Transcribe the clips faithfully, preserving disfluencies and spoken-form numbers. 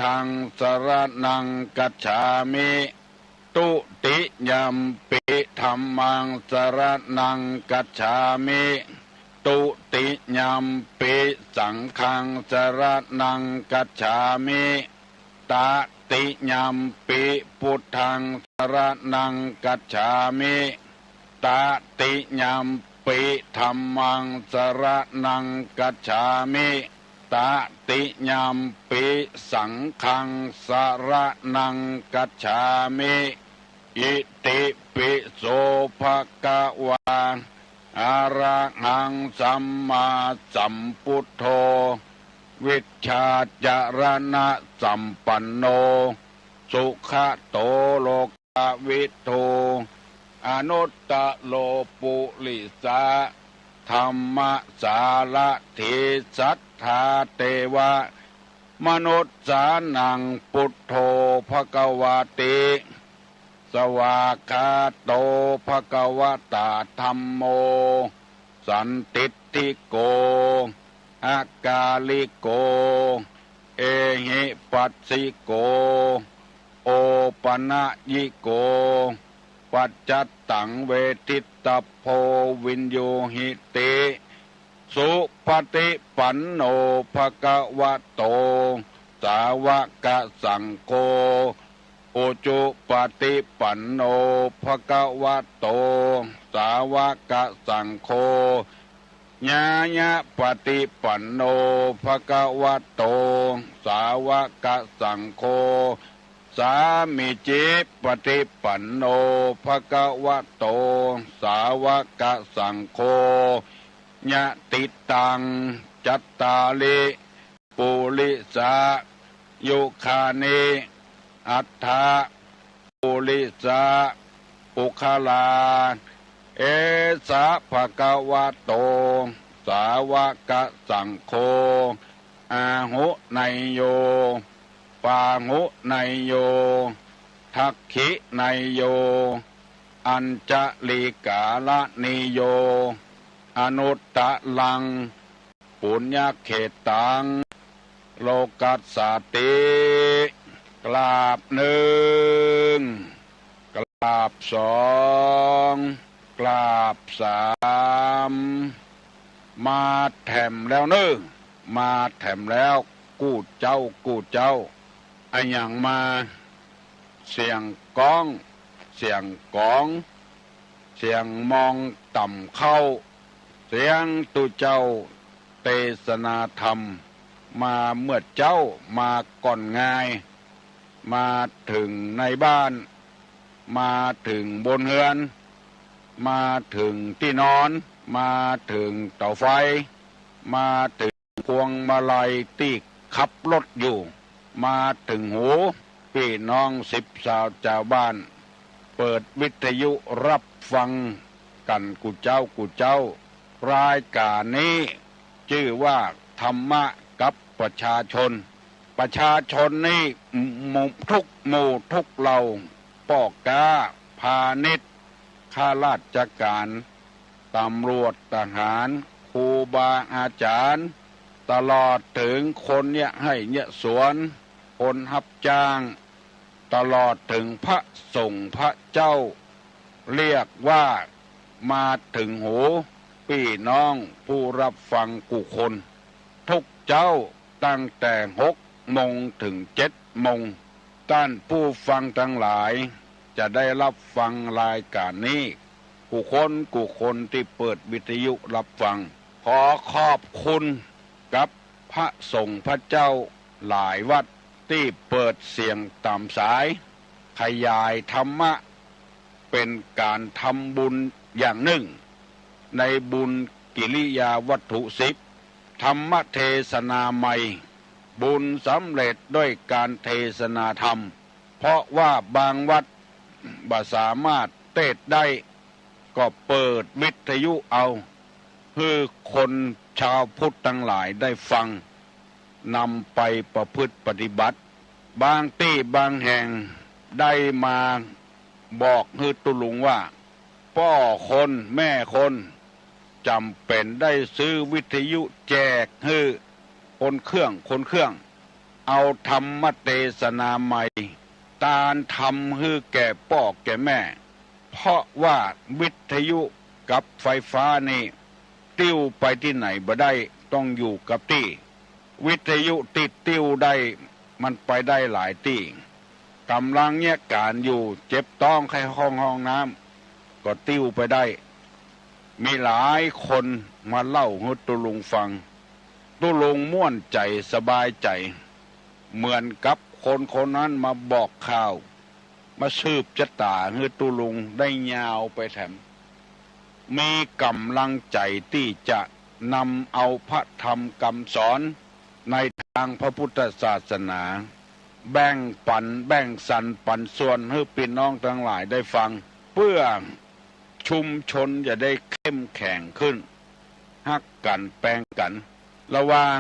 ธัง สรณัง คัจฉามิ ทุติยัมปิ ธัมมัง สรณัง คัจฉามิ ทุติยัมปิ สังฆัง สรณัง คัจฉามิ ตติยัมปิ พุทธัง สรณัง คัจฉามิ ตติยัมปิ ธัมมัง สรณัง คัจฉามิ ตติยัมปิ สังฆัง สรณัง คัจฉามิ อิติปิโส ภะคะวา อะระหัง สัมมาสัมพุทโธ วิชชาจรณะสัมปันโน สุขะโต โลกวิทู อนุตตโร ปุริสะธัมมสารถี สัทธา เทวะ มนุสสานัง พุทโธ ภะคะวาติ สวากขาโต ภะคะวะตา ธัมโม สันทิฏฐิโก อะกาลิโก เอหิปัสสิโก โอปะนะยิโก ปัจจัตตัง เวทิตตะโพ วิญญูหิติ สุปะฏิปันโน ภะคะวะโต สาวะกะสังโฆ อุจุปะฏิปันโน ภะคะวะโต สาวะกะสังโฆ ญาญะปะฏิปันโน ภะคะวะโต สาวะกะสังโฆ สามีจิปะฏิปันโน ภะคะวะโต สาวะกะสังโฆ ยะติตัง จัตตาริ ปุริสายุคานิ อัตถะ ปุริสะปุคคลา เอสะ ภะคะวะโต สาวะกะสังโฆ อาหุเนยโย ปาหุเนยโย ทักขิเนยโย อัญชลีกาละเนยโย อนุตตะรัง ปุญญะเขตตัง โลกัสสาติ กราบนึ่ง กราบสอง กราบสาม มาแถมแล้วเน่อ มาแถมแล้ว กู้เจ้า กู้เจ้า อะหยังมา เสียงก๊อง เสียงก๋อง เสียงมองต่ำเข้า เสียงตุ๊เจ้าเตสนาธรรม มาเมื่อเจ๊า มาก่อนงาย มาเถิงในบ้าน มาเถิงบนเฮือน มาเถิงตี้นอน มาเถิงเต๋าไฟ มาเถิงพวงมาลัยตี้ขับรถอยู่ มาเถิงหูปี้น้องสิบสาวจาวบ้าน เปิดวิทยุฮับฟังกั๋นกู้เจ้ากู้เจ้า รายก๋านนี้จื้อว่าธรรมะกับประชาชน ประชาชนนี้หมู่ ทุกหมู่ทุกเหล่า ป้อก๊า พาณิชย์ ข้าราชก๋าน ต๋ำรวจ ทหาร ครูบาอาจ๋ารย์ ตลอดเถิงคนเยียะไฮ่เยียะสวน คนฮับจ้าง ตลอดเถิงพระสงฆ์พระเจ้า เรียกว่ามาเถิงหูปี้น้องผู้ฮับฟังกู้คน ทุกเจ๊าตั้งแต่หกโมงเถิงเจ็ดโมง ต้านผู้ฟังตังหลายจะได้ฮับฟังรายก๋านนี้ กู้คนกู้คนตี้เปิดวิทยุฮับฟัง ขอขอบคุณกับพระสงฆ์พระเจ้าหลายวัดตี้เปิดเสียงต๋ามสาย ขยายธรรมะ เป๋นก๋านทำบุญอย่างนึ่ง ในบุญกิริยาวัตถุสิบ ธรรมเทศนาใหม่ บุญสำเร็จด้วยก๋านเทศนาธรรม เพราะว่าบางวัดบ่สามารถเตสน์ได้ ก็เปิดวิทยุเอา หื้อคนชาวพุทธตังหลายได้ฟัง นำไปประพฤติปฏิบัติ บางตี้บางแห่งได้มาบอกหื้อตุ๊ลุงว่า ป้อคนแม่คนจ๋ำเป๋นได้ซื้อวิทยุแจกหื้อคนเครื่องคนเครื่อง เอาธรรมเตสนาใหม่ ตานธรรมหื้อแก่ป้อแก่แม่ เพราะว่าวิทยุกับไฟฟ้านี่ ติ้วไปตี้ไหนบ่ได้ ต้องอยู่กับตี้ วิทยุตี้ติ้วได้ มันไปได้หลายตี้ ก๋ำลังเยียะก๋านอยู่ เจ็บต๊องใค่เข้าห้องน้ำ ก็ติ้วไปได้ มีหลายคนมาเล่าหื้อตุ๊ลุงฟัง ตุ๊ลุงม่วนใจ๋สบายใจ๋ เหมือนกับคนคนนั้นมาบอกข่าว มาสืบจะต๋าหื้อตุ๊ลุงได้ยาวไปแถม มีก๋ำลังใจ๋ตี้จะนำเอาพระธรรมกำสอนในตางพระพุทธศาสนา แบ่งปั๋นแบ่งสรรปั๋นส่วนหื้อปี้น้องตังหลายได้ฟัง เปื้อชุมชนจะได้เข้มแข็งขึ้น ฮักกั๋นแปงกั๋น ระหว่าง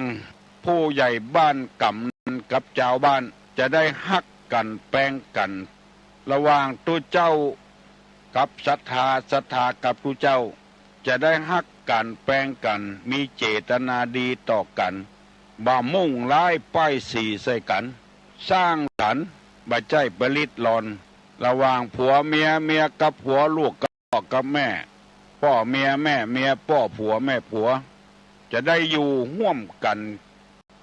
ผู้ใหญ่บ้านก๋ำนันกับจาวบ้าน จะได้ฮักกั๋นแปงกั๋น ระหว่างตุ๊เจ้ากับศรัทธา ศรัทธากับตุ๊เจ้า จะได้ฮักกั๋นแปงกั๋น มีเจตนาดีต่อกั๋น บ่มุ่งร้ายป้ายสีใส่กั๋น สร้างสรรค์ บ่ใจ้ไปริดรอน ระหว่างผัวเมีย เมียกับผัว ลูกกับป้อกับแม่ ป้อเมียแม่เมีย ป้อผัวแม่ผัว จะได้อยู่ฮ่วมกั๋น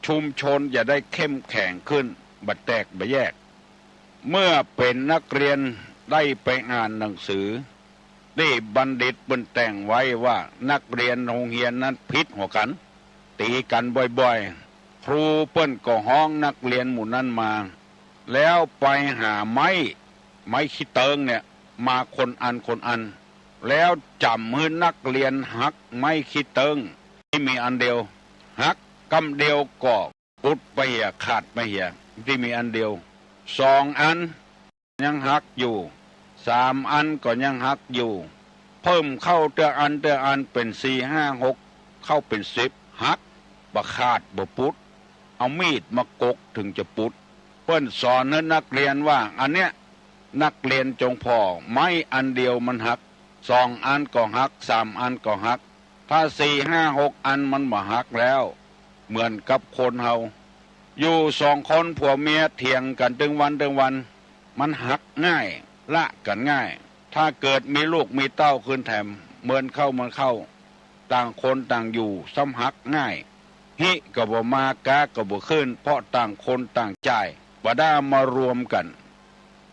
ชุมชนจะได้เข้มแข็งขึ้น บ่แตกบ่แยก เมื่อเป๋นนักเรียนได้ไปอ่านหนังสือ ตี้บัณฑิตเปิ้นแต่งไว้ว่านักเรียนโฮงเฮียนนั้นผิดหัวกั๋น ตี๋กั๋นบ่อยๆ ครูเปิ้นก็ฮ้องนักเรียนหมู่นั้นมา แล้วไปหาไม้ ไม้ขี้เติงเนี่ย มาคนอันคนอัน แล้วจ๋ำหื้อนักเรียนหักไม้ขี้เติงตี้มีอันเดียว หักกำเดียวก็ปุดไปเหีย ขาดไปเหีย ตี้มีอันเดียว สองอันยังหักอยู่ สามอันก็ยังหักอยู่ เพิ่มเข้าเตื้ออันเตื้ออันเป๋นสี่ห้าหก เข้าเป๋นสิบ หัก บ่ขาดบ่ปุด เอามีดมากกเถิงจะปุด เปิ้นสอนหื้อนักเรียนว่า อันเนี้ย นักเรียนจงผ่อ ไม้อันเดียวมันหัก สองอันก็หัก สามอันก็หัก ถ้าสี่ห้าหกอันมันบ่หักแล้ว เหมือนกับคนเฮา อยู่สองคนผัวเมียเถียงกั๋นตึงวันตึงวัน มันหักง่าย ละกั๋นง่าย ถ้าเกิดมีลูกมีเต้าขึ้นแถม เมินเข้าเมินเข้า ต่างคนต่างอยู่ ซ้ำหักง่าย ฮิก็บ่มา ก๊าก็บ่ขึ้น เพราะต่างคนต่างจ่าย บ่ได้เอามารวมกั๋น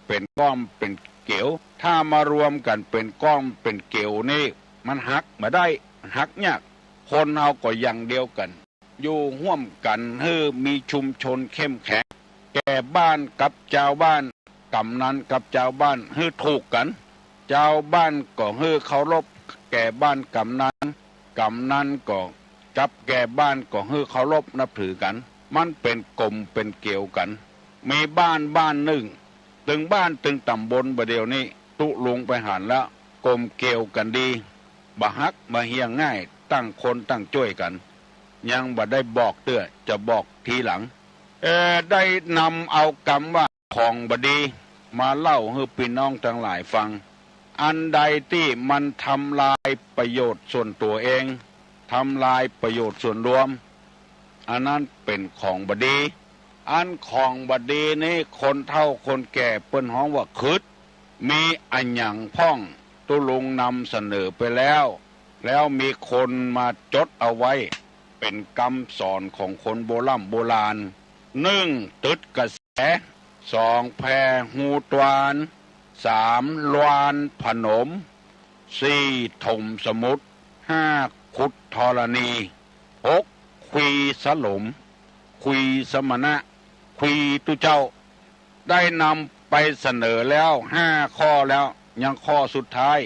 เป๋นก้อนเป๋นเกลียว ถ้ามารวมกั๋นเป๋นก้อนเป๋นเกลียวนี่ มันหักบ่ได้ หักยาก คนเฮาก็อย่างเดียวกั๋น อยู่ฮ่วมกั๋นหื้อมีชุมชนเข้มแข็ง แก่บ้านกับจาวบ้าน กำนันกับจาวบ้านหื้อถูกกั๋น จาวบ้านก็หื้อเคารพแก่บ้านกำนัน กำนันก็กับแก่บ้านก็หื้อเคารพนับถือกั๋น มันเป๋นก๋มเป๋นเกลียวกั๋น มีบ้านบ้านนึ่ง ตึงบ้านตึงต๋ำบลบ่าเดี่ยวนี้ ตุ๊ลุงไปหันแล้ว ก๋มเกลียวกั๋นดี บ่หักบ่เหี่ยง่าย ต่างคนต่างจ้วยกั๋น ยังบ่ได้บอกเตื้อ จะบอกทีหลัง เอ่อ ได้นำเอากำว่าของบ่ดี มาเล่าหื้อปี้น้องตังหลายฟัง อันใดตี้มันทำลายประโยชน์ส่วนตั๋วเอง ทำลายประโยชน์ส่วนรวม อันนั้นเป๋นของบ่ดี อันของบ่ดีนี้ คนเฒ่าคนแก่เปิ้นฮ้องว่าขึด มีอะหยังพ่อง ตุ๊ลุงนำเสนอไปแล้ว แล้วมีคนมาจดเอาไว้ เป๋นกำสอนของคนโบร่ำโบราณ นึ่ง ตึดกระแส สอง แพฮูตวาน สาม ลวานผนม สี่ ถมสมุทร ห้า ขุดธรณี หก คุยสลม คุยสมณะ คุยตุ๊เจ้า ได้นำไปเสนอแล้วห้าข้อแล้ว ยังข้อสุดท้าย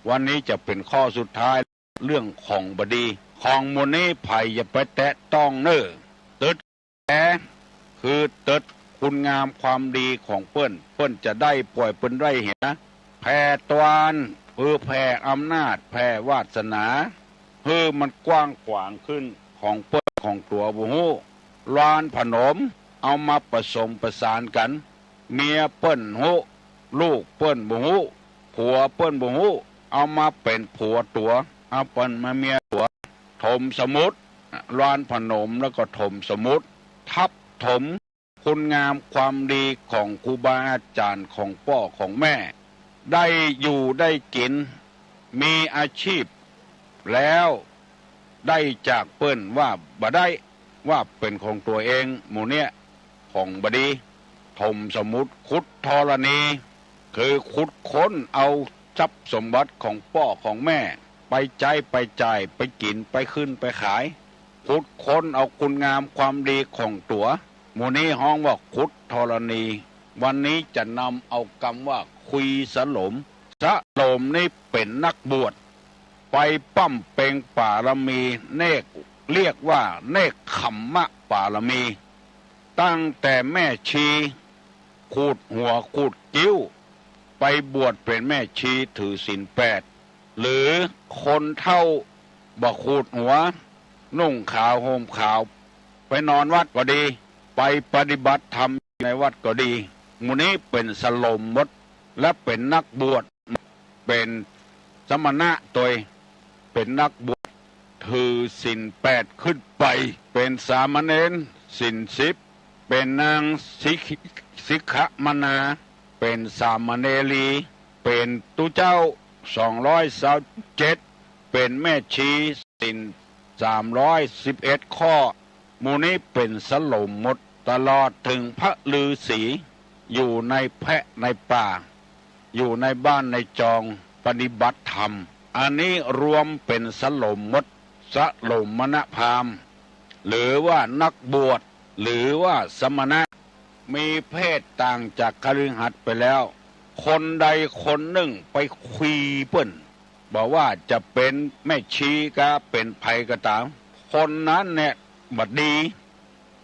วันนี้จะเป๋นข้อสุดท้าย เรื่องของบ่ดี ของหมู่นี้ใผอย่าไปแตะต้องเน่อ ตึด แส คือตึดคุณงามความดีของเปิ้น เปิ้นจะได้ป่อยเปิ้นได้เหีย แผ่ตวาน คือแผ่อำนาจ แผ่วาสนา หื้อมันกว้างขวางขึ้น ของเปิ้นของตั๋วบ่ฮู้ ลวานผนม เอามาผสมประสานกั๋น เมียเปิ้นฮู้ ลูกเปิ้นบ่ฮู้ ผัวเปิ้นบ่ฮู้ เอามาเป๋นผัวตั๋ว เอาเปิ้นมาเมียตั๋ว ถมสมุทร ลวานผนมแล้วก็ถมสมุทร ทับ ถมคุณงามความดีของครูบาอาจ๋ารย์ ของป้อของแม่ ได้อยู่ได้กิ๋น มีอาชีพ แล้วได้จากเปิ้นว่าบ่ได้ ว่าเป๋นของตั๋วเอง หมู่เนี้ยของบ่ดี ถมสมมุติ ขุดธรณี คือขุดค้นเอาทรัพย์สมบัติของป้อของแม่ ไปใจ๊ไปจ่าย ไปกิ๋น ไปคืนไปขาย ขุดค้นเอาคุณงามความดีของตั๋ว หมู่นี้ฮ้องว่าขุดธรณี วันนี้จะนำเอากำว่าคุยสลม สลมนี่เป๋นนักบวช ไปบำเพ็งปารมี เนก เรียกว่าเนกขัมมะปารมี ตั้งแต่แม่ชี ขูดหัวขูดคิ้ว ไปบวชเป๋นแม่ชีถือศีลแปด หรือคนเฒ่าบ่ขูดหัว นุ่งขาวห่มขาว ไปนอนวัดก็ดี ไปปฏิบัติธรรมในวัดก็ดี หมู่นี้เป๋นสลมหมด และเป๋นนักบวช เป๋นสมณะตวย เป๋นนักบวช ถือศีลแปดขึ้นไป เป๋นสามเณรศีลสิบ เป๋นนางสิกข สิกขมนา เป๋นสามเณรี เป๋นตุ๊เจ้า สองร้อยซาวเจ็ด เป๋นแม่ชีศีล สามร้อยสิบเอ็ดข้อ หมู่นี้เป๋นสลมหมด ตลอดเถิงพระฤๅษี อยู่ในแพะในป่า อยู่ในบ้านในจอง ปฏิบัติธรรม อันนี้รวมเป๋นสลมหมด สลมณพราหมณ์ หรือว่านักบวช หรือว่าสมณะ มีเพศต่างจากคฤหัสถ์ไปแล้ว คนใดคนนึ่งไปคุยเปิ้น บ่ว่าจะเป๋นแม่ชีกา เป๋นใผก็ต๋าม คนนั้นเนี่ยบ่ดี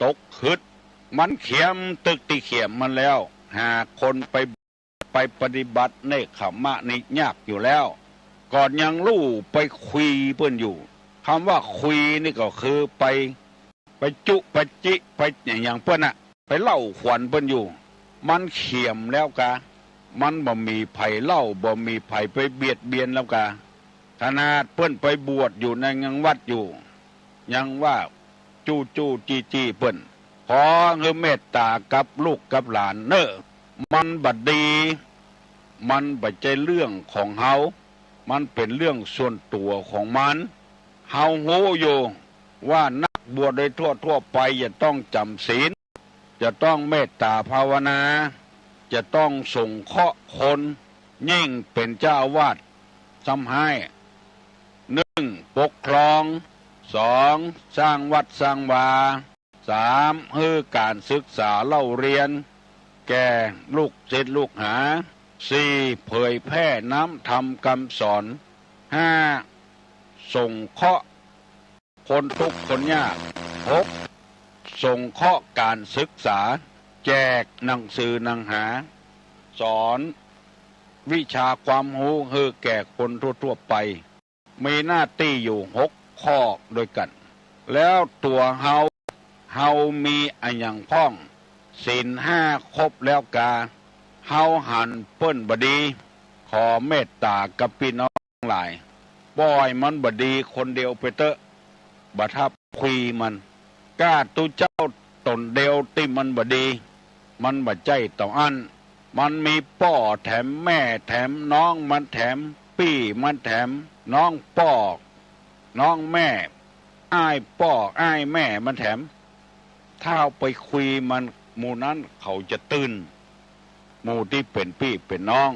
ตกขึ้น มันเขียมตึกตี้เขียมมันแล้ว หาคนไป ไปปฏิบัติเนกขัมมะนี่ยากอยู่แล้ว ก็ยังลู่ไปคุยเปิ้นอยู่ กำว่าคุยนี่ก็คือไป ไปจุไปจิ ไปอะหยังเปิ้นน่ะ ไปเล่าขวัญเปิ้นอยู่ มันเขียมแล้วกา มันบ่มีใผเล่า บ่มีใผไปเบียดเบียนแล้วกา ขนาดเปิ้นไปบวชอยู่ในยังวัดอยู่ ยังว่าจู้จู้จี้จี้เปิ้น ขอหื้อเมตต๋ากับลูกกับหลานเน่อ มันบ่ดี มันบ่ใจ้เรื่องของเฮา มันเป๋นเรื่องส่วนตั๋วของมัน เฮาฮู้อยู่ว่านักบวชโดยทั่วๆ ไปจะต้องจ๋ำศีล จะต้องเมตต๋าภาวนา จะต้องสงเคราะห์คน ยิ่งเป๋นเจ้าอาวาสซ้ำฮ้าย นึ่ง ปกครอง สอง สร้างวัดสร้างวา สาม หื้อก๋านศึกษาเล่าเรียน แก่ลูกศิษย์ลูกหา สี่ เผยแพร่น้ำธรรมกำสอน ห้า สงเคราะห์คนทุกข์คนยาก หก สงเคราะห์ก๋านศึกษา แจกหนังสือหนังหา สอนวิชาความฮู้หื้อแก่คนทั่วๆ ไป มีหน้าตี้อยู่หกข้อด้วยกั๋น แล้วตั๋วเฮา เฮามีอะหยังพ่อง ศีลห้าครบแล้วกา เฮาหันเปิ้นบ่ดี ขอเมตต๋ากับปี้น้องหลาย ป่อยมันบ่ดีคนเดียวไปเต๊อะ บ่ถ้าคุยมัน ก้าตุ๊เจ้าต๋นเดียวตี้มันบ่ดี มันบ่ใจ้เต้าอั้น มันมีป้อแถมแม่แถมน้องมันแถมปี้มันแถมน้องป้อน้องแม่ อ้ายป้ออ้ายแม่มันแถม ถ้าไปคุยมัน หมู่นั้นเขาจะตื่น หมู่ตี้เป๋นปี้เป๋นน้อง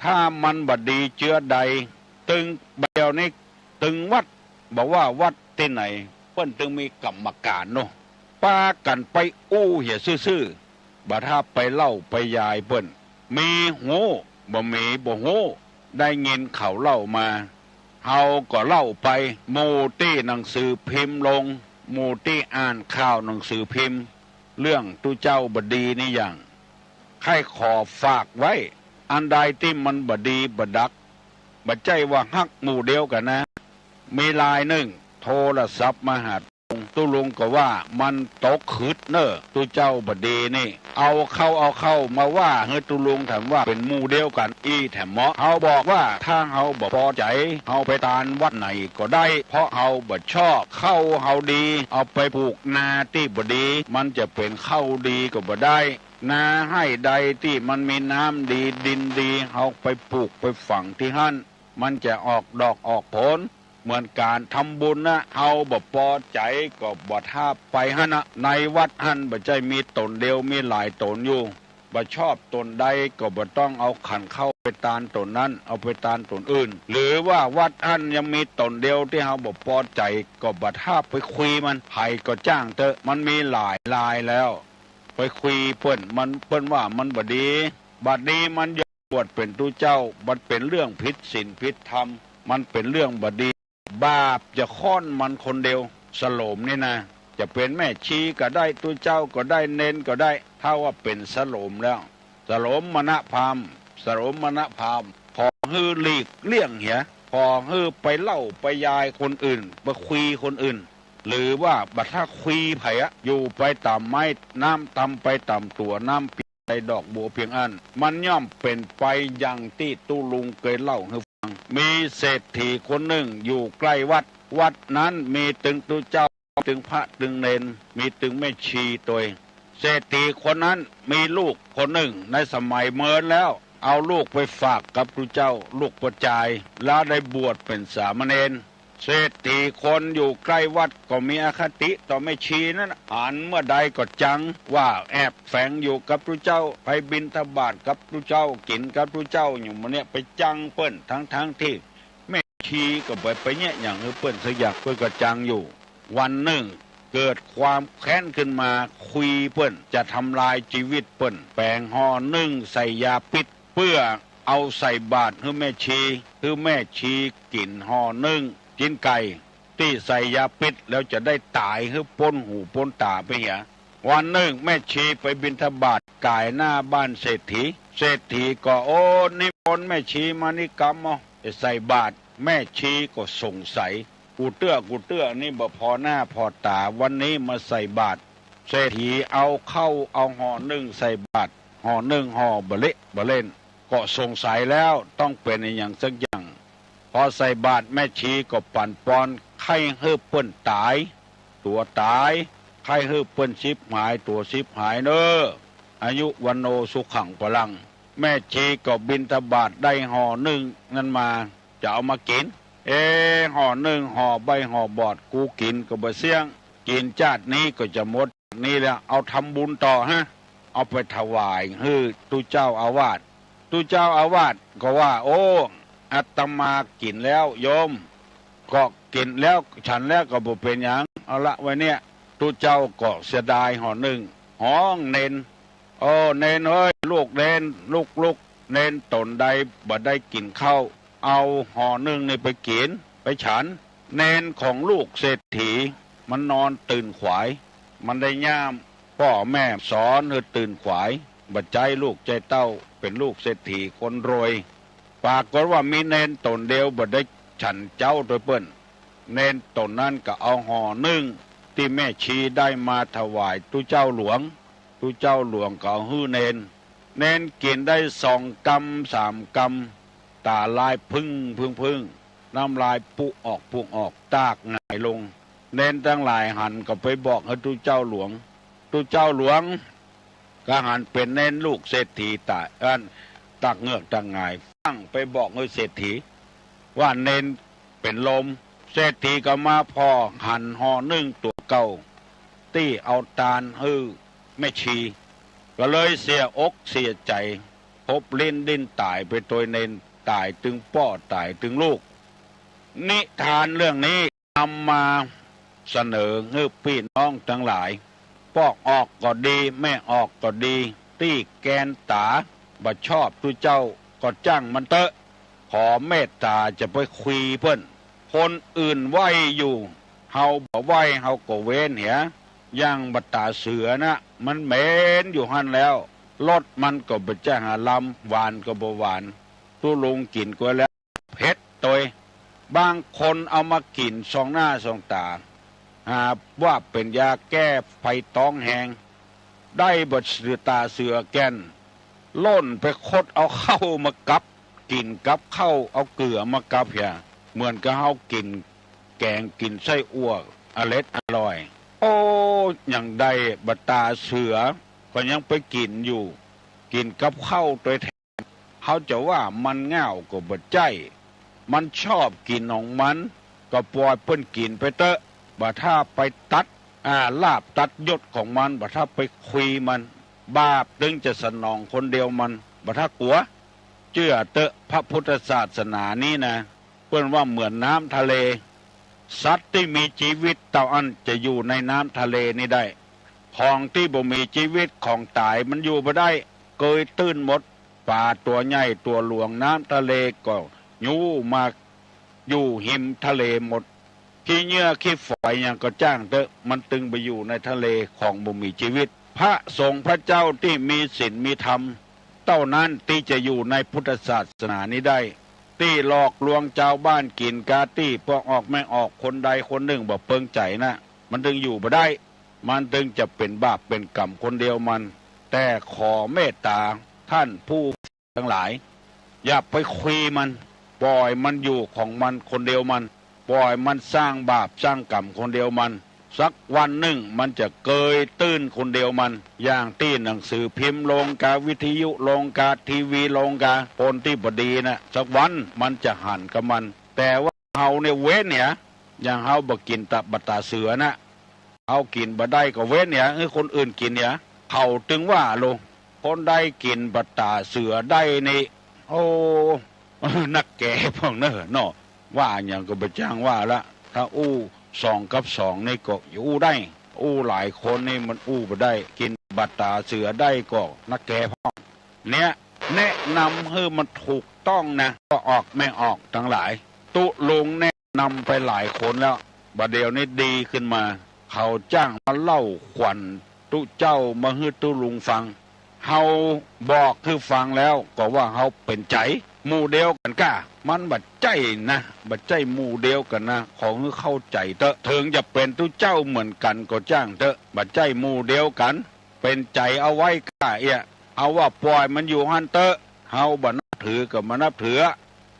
ถ้ามันบ่ดีเจื้อใด ตึงบ่าเดี่ยวนี้ ตึงวัด บ่ว่าวัดตี้ไหน เปิ้นตึงมีกรรมก๋านเนาะ ปากั๋นไปอู้เหียซื่อๆ บ่ถ้าไปเล่าไปยายเปิ้น มีฮู้ บ่มีบ่ฮู้ ได้ยินเขาเล่ามา เฮาก็เล่าไป หมู่ตี้หนังสือพิมพ์ลง หมู่ตี้อ่านข่าวหนังสือพิมพ์ เรื่องตุ๊เจ้าบ่ดีนี่อย่าง ใค่ขอฝากไว้ อันใดตี้มันบ่ดีบ่ดัก บ่ใจ้ว่าฮักหมู่เดียวกั๋นนะ มีลายนึ่ง โทรศัพท์มาหา ง ตุ๊ลุงก็ว่ามันตกขึดเน่อ ตุ๊เจ้าบ่ดีนี่ เอาเข้าเอาเข้ามาว่าหื้อตุ๊ลุงแถมว่าเป๋นหมู่เดียวกั๋นอี้แถมเมาะ เฮาบอกว่าถ้าเฮาบ่ปอใจ๋ เฮาไปตานวัดไหนก็ได้ เพราะเฮาบ่ชอบ ข้าวเฮาดี เอาไปปลูกนาตี้บ่ดี มันจะเป๋นข้าวดีก็บ่ได้ นาไฮ่ใดตี้มันมีน้ำดี ดินดี เฮาไปปลูกไปฝังตี้หั้น มันจะออกดอกออกผล เหมือนก๋านทำบุญนะ เฮาบ่ปอใจ๋ก็บ่ท้าไปหั้นนะ ในวัดหั้นบ่ใจ้มีต๋นเดียว มีหลายต๋นอยู่ บ่ชอบต๋นใดก็บ่ต้องเอาขันข้าวไปตานต๋นนั้น เอาไปตานต๋นอื่น หรือว่าวัดหั้นยังมีต๋นเดียวตี้เฮาบ่ปอใจ๋ก็บ่ท้าไปคุยมัน ใผก็จ้างเต๊อะ มันมีหลายรายแล้ว ไปคุยเปิ้น มัน เปิ้นว่ามันบ่ดี บัดนี้มันยอมบวชเป๋นตุ๊เจ้า มันเป๋นเรื่องผิดศีลผิดธรรม มันเป๋นเรื่องบ่ดี บาปจะค้อนมันคนเดียว สโลมนี่นะ จะเป๋นแม่ชีก็ได้ ตุ๊เจ้าก็ได้ เณรก็ได้ ถ้าว่าเป๋นสโลมแล้ว สโลมมณพราหมณ์ สโลมมณพราหมณ์ ขอหื้อหลีกเลี่ยงเหีย ขอหื้อไปเล่าไปยายคนอื่น ไปคุยคนอื่น หรือว่าบ่ท้าคุยใผอะ อยู่ไปต๋ามไม้ น้ำตำไปต๋ามตั๋ว น้ำเปียกใส่ดอกบัวเปียงอั้น มันย่อมเป๋นไปอย่างตี้ตุ๊ลุงเกยเล่าหื้อฟัง มีเศรษฐีคนนึ่งอยู่ใก้วัด วัดนั้นมีตึงตุ๊เจ้า ตึงพระตึงเณร มีตึงแม่ชีตวย เศรษฐีคนนั้นมีลูกคนนึ่ง ในสมัยเมินแล้ว เอาลูกไปฝากกับตุ๊เจ้า ลูกป้อจาย แล้วได้บวชเป๋นสามเณร เศรษฐีคนอยู่ใก้วัดก็มีอคติต่อแม่ชีนั้น หันเมื่อใดก็จัง ว่าแอบแฝงอยู่กับตุ๊เจ้า ไปบิณฑบาตกับตุ๊เจ้า กิ๋นกับตุ๊เจ้าอยู่หมู่เนี้ย ไปจังเปิ้น ทั้งๆ ตี้แม่ชีก็บ่ไปเยียะหยังหื้อเปิ้นสักอย่าง เปิ้นก็จังอยู่ วันนึ่งเกิดความแค้นขึ้นมา คุยเปิ้น จะทำลายจีวิตเปิ้น แป๋งห่อนึ่งใส่ยาพิษ เปื้อเอาใส่บาตรหื้อแม่ชี หื้อแม่ชีกิ๋นห่อนึ่ง จิ๊นไก่ ตี้ใส่ยาพิษ แล้วจะได้ต๋ายหื้อป๊นหูป๊นต๋าไปเหีย วันนึ่งแม่ชีไปบิณฑบาตก๋ายหน้าบ้านเศรษฐี เศรษฐีก็ โอ้ นิมนต์แม่ชีมานี่กำ เอาไปใส่บาตร แม่ชีก็สงสัย กูเตื้อ กูเตื้อนี่บ่ผ่อหน้าผ่อต๋า วันนี้มาใส่บาตร เศรษฐีเอาข้าวเอาห่อนึ่งใส่บาตร ห่อนึ่งห่อบ่เละบ่เล่น ก็สงสัยแล้วต้องเป๋นอะหยังสักอย่าง พอใส่บาตรแม่ชีก็ปั่นปอน ใค่หื้อเปิ้นต๋าย ตั๋วต๋าย ใค่หื้อเปิ้นฉิบหาย ตั๋วฉิบหายเน่อ อายุ วัณโณ สุขัง พลัง แม่ชีก็บิณฑบาตได้ห่อนึ่งนั้นมา จะเอามากิ๋น เอ ห่อนึ่งห่อใบ้ห่อบอด กูกิ๋นก็บ่เสี้ยง กิ๋นจาตินี้ก็จะหมดจาตินี้แล้ว เอาทำบุญต่อฮะ เอาไปถวายหื้อตุ๊เจ้าอาวาส ตุ๊เจ้าอาวาสก็ว่า โอ้ อาตมากิ๋นแล้วโยม ก็กิ๋นแล้ว ฉันแล้วก็บ่เป๋นหยัง เอาละไว้เนี่ย ตุ๊เจ้าก็เสียดายห่อนึ่ง ฮ้องเณร โอ้ เณรเอ้ย ลูกเณร ลูกๆ เณรต๋นใดบ่ได้กิ๋นข้าว เอาห่อนึ่งนี่ไปกิ๋น ไปฉัน เณรของลูกเศรษฐี มันนอนตื่นขวาย มันได้ย่ามป้อแม่สอนหื้อตื่นขวาย บ่ใจ๊ลูกใจ๊เต้า เป๋นลูกเศรษฐีคนรวย ปรากฏว่ามีเณรต๋นเดียวบ่ได้ฉันเจ๊าตวยเปิ้น เณรต๋นนั้นก็เอาห่อนึ่งตี้แม่ชีได้มาถวายตุ๊เจ้าหลวง ตุ๊เจ้าหลวงก็เอาหื้อเณร เณรกิ๋นได้สองกำสามกำ ต๋าลายผึ้งผึ้งผึ้ง น้ำลายปุออกปุออก ตากหงายลง เณรตังหลายหันก็ไปบอกหื้อตุ๊เจ้าหลวง ตุ๊เจ้าหลวงก็หันเป๋นเณรลูกเศรษฐีต๋าย อัน ตากเงือกตากหงาย ฟั่งไปบอกหื้อเศรษฐี ว่าเณรเป๋นลม เศรษฐีก็มาผ่อหันห่อนึ่งตั๋วเก่า ตี้เอาตานหื้อแม่ชี ก็เลยเสียอกเสียใจ๋ พบลิ้นดิ้นต๋ายไปตวยเณร ต๋ายตึงป้อต๋ายตึงลูก นิทานเรื่องนี้นำมาเสนอหื้อปี้น้องตังหลาย ป้อออกก็ดี แม่ออกก็ดี ตี้แกนต๋าบ่ชอบตุ๊เจ้าก็จ้างมันเต๊อะ ขอเมตต๋าจะไปคุยเปิ้น คนอื่นไหว้อยู่ เฮาบ่ไหว้เฮาก็เว้นเหีย อย่างบ่าต๋าเสือนะ มันเหม็นอยู่หั้นแล้ว รสมันก็บ่ใจ้หาลำ หวานก็บ่หวาน ตุ๊ลุงกิ๋นก็แล้ว เผ็ดตวย บางคนเอามากิ๋นส่องหน้าส่องต๋า หาว่าเป๋นยาแก้ไฟต๊องแฮง ได้บ่าต๋าเสือแก่น ล่นไปขดเอาข้าวมากับ กิ๋นกับข้าว เอาเกือมากับเหีย เหมือนกับเฮากิ๋นแก๋งกิ๋นไส้อั่ว อร็ดอร่อย โอ้ ยังได้ บ่าต๋าเสือก็ยังไปกิ๋นอยู่ กิ๋นกับข้าวตวยแถม เฮาจะว่ามันง่าวก็บ่ใจ้ มันชอบกิ๋นของมัน ก็ปล่อยเปิ้นกิ๋นไปเต๊อะ บ่าถ้าไปตัด อ่า ลาภตัดยศของมัน บ่าถ้าไปคุยมัน บาปตึงจะสนองคนเดียวมัน บ่าถ้ากั๋ว เจื้อเต๊อะ พระพุทธศาสนานี้นะ เปิ้นว่าเหมือนน้ำทะเล สัตว์ตี้มีจีวิตเต้าอั้นจะอยู่ในน้ำทะเลนี้ได้ ของตี้บ่มีจีวิต ของต๋ายมันอยู่บ่ได้ เกยตื้นหมด ป๋าตั๋วใหญ่ตั๋วหลวง น้ำทะเลก็ยู้มาอยู่ฮิมทะเลหมด ขี้เหยื่อขี้ฝอยหยังก็จ้างเต๊อะ มันตึงไปอยู่ในทะเลของบ่มีจีวิต พระสงฆ์พระเจ้าตี้มีศีลมีธรรม เต้านั้นตี้จะอยู่ในพุทธศาสนานี้ได้ ตี้หลอกลวงจาวบ้านกิ๋นกาตี้ป้อออกแม่ออกคนใดคนนึ่งบ่เปิงใจ๋นะ มันตึงอยู่บ่ได้ มันตึงจะเป๋นบาปเป๋นก๋รรมคนเดียวมัน แต่ขอเมตต๋าต้านผู้ ตังหลาย อย่าไปคุยมัน ปล่อยมันอยู่ของมันคนเดียวมัน ปล่อยมันสร้างบาปสร้างก๋รรมคนเดียวมัน สักวันนึ่งมันจะเกยตื้นคนเดียวมัน อย่างตี้หนังสือพิมพ์ลงกา วิทยุลงกา ทีวีลงกา คนตี้บ่ดีนะ สักวันมันจะหันกับมัน แต่ว่าเฮาเนี่ยเว้นเหีย อย่างเฮาบ่กิ๋นตะ บ่าต๋าเสือนะ เฮากิ๋นบ่ได้ก็เว้นเหีย หื้อคนอื่นกิ๋นเหีย เขาตึงว่าโล คนใดกิ๋นบ่าต๋าเสือได้นี่ โอ้ นักแก่พ่องเน่อเนาะ ว่าหยังก็บ่จ้างว่าละ ถ้าอู้สองกับสองนี่ก็อู้ได้ อู้หลายคนนี่มันอู้บ่ได้ กิ๋นบ่าต๋าเสือได้ก็นักแก่พ่อง เนี่ย แนะนำหื้อมันถูกต้องนะ ป้อออกแม่ออกตังหลาย ตุ๊ลุงแนะนำไปหลายคนแล้ว บ่าเดี่ยวนี้ดีขึ้นมา เขาจ้างมาเล่าขวัญตุ๊เจ้ามาหื้อตุ๊ลุงฟัง เฮาบอกหื้อฟังแล้วก็ว่าเฮาเป๋นใจ๋หมู่เดียวกั๋นก้า มันบ่ใจ้นะ บ่ใจ้หมู่เดียวกั๋นนะ ขอหื้อเข้าใจ๋เต๊อะ เถิงจะเป๋นตุ๊เจ้าเหมือนกั๋นก็จ้างเต๊อะ บ่ใจ้หมู่เดียวกั๋น เป๋นใจ๋เอาไว้ก้าเอี้ย เฮาว่าปล่อยมันอยู่หั้นเต๊อะ เฮาบ่นับถือก็บ่นับถือ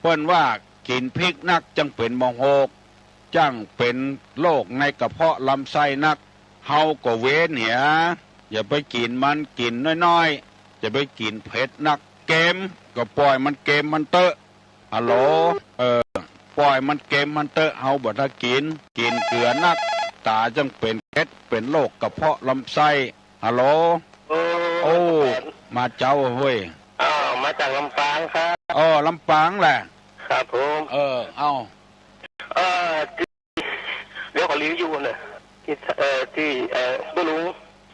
เปิ้นว่ากิ๋นพริกนักจั้งเป๋นมะโฮก จั้งเป๋นโรคในกระเพาะลำไส้นัก เฮาก็เว้นเหีย อย่าไปกิ๋นมัน กิ๋นน้อยๆ อย่าไปกิ๋นเผ็ดนัก เกมก็ปล่อยมันเกมมันเต๊อะ ฮัลโหล เออ ปล่อยมันเกมมันเต๊อะ เฮาบ่ถ้ากิ๋น กิ๋นเกือนัก ต๋าจั้งเป๋นเก็ด เป๋นโรคกระเพาะลำไส้ ฮัลโหล โอ้ โอ้ มาเจ๊าเฮ้ย อ้าว มาจากลำปางครับ อ้อ ลำปางแหละ ครับผม เออ เอ้า เอ่อ ที่ เดี๋ยวขอรีวิวหน่อย ที่ เอ่อ ที่ เอ่อ ตุ๊ลุง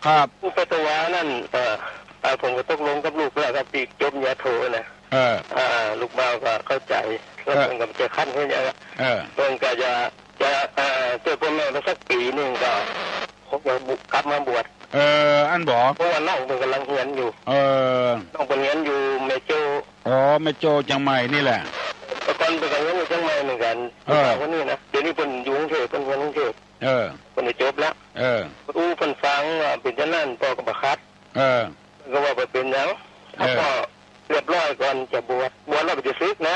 ครับ ผู้ไปถวายนั่น เอ่อ เอ่อ ผมก็ตกลงกับลูกแล้วครับ ที่จบปริญญาโทนะ เออ อ่า ลูกบ่าวก็เข้าใจ๋ แล้ว เออ เปิ้นก็จะคันเพิ่นอย่าง เออ เปิ้นก็จะ จะ เอ่อ ช่วยพ่อแม่มาสักปี๋นึ่งก็ ผมก็บุ กลับมาบวช เออ อั้นบ่ เพราะว่าน้องเปิ้นก่ำลังเฮียนอยู่ เออ น้องเปิ้นเฮียนอยู่แม่โจ้ อ๋อ แม่โจ้เจียงใหม่นี่แหละ แต่ก่อนเปิ้นก่ำเฮียนอยู่เจียงใหม่เหมือนกั๋น เออ ผู้สาวคนนี้นะ เดี๋ยวนี้เปิ้นอยู่กรุงเทพฯ เปิ้นเฮียนกรุงเทพฯ เออ เปิ้นได้จบแล้ว เออ อู้เปิ้นฟังว่าเป๋นจานั้น ป้อก็บ่ขัด เออ ก็ว่าบ่เป๋นหยัง เออ ถ้าป้อเรียบร้อยก่อนจะบวช บวชแล้วบ่จะสึกนะ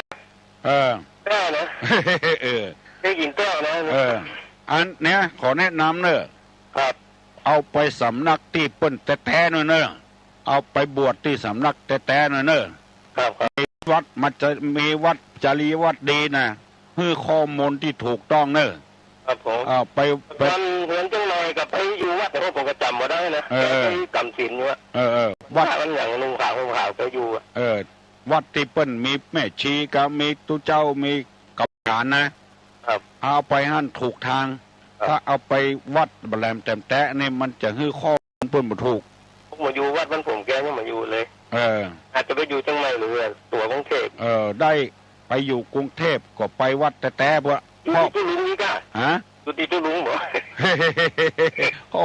เออ แน่นะ เออ ได้ยินแต๊นะ เออ อันเนี้ยขอแนะนำเน่อ ครับ เอาไปสำนักตี้เปิ้นแต๊ๆ หน่อยเน่อ เอาไปบวชตี้สำนักแต๊ๆ หน่อยเน่อ ครับ ครับ มีวัดมาจะ มีวัดจริยวัตรดีนะ หื้อข้อมูลตี้ถูกต้องเน่อ ครับผม อ่า ไป ไป ต๋อนเฮียนเจียงใหม่ก็ไปอยู่วัด แต่ว่าผมก็จ๋ำบ่ได้นะ เออ เออ ไปจ๋ำศีลอยู่อะ เออ เออ วัด พระมันอย่างนุ่งขาวห่มขาวไปอยู่อะ เออ วัดตี้เปิ้นมีแม่ชีกา มีตุ๊เจ้า มีกรรมการนะ ครับ เอาไปหั้นถูกตาง ครับ ถ้าเอาไปวัดบ่แหลมแต๊ๆ นี่มันจะหื้อข้อมูลเปิ้นบ่ถูก ผมมาอยู่วัดบ้านผมแกยังมาอยู่เลย เออ อาจจะไปอยู่เจียงใหม่หรือตั๋วกรุงเทพฯ เออ ได้ไปอยู่กรุงเทพฯ ก็ไปวัดแต๊ๆ เปื้อ อยู่ตี้ตุ๊ลุงนี่ก้า ฮะ อยู่ตี้ตุ๊ลุงบ่ โอ้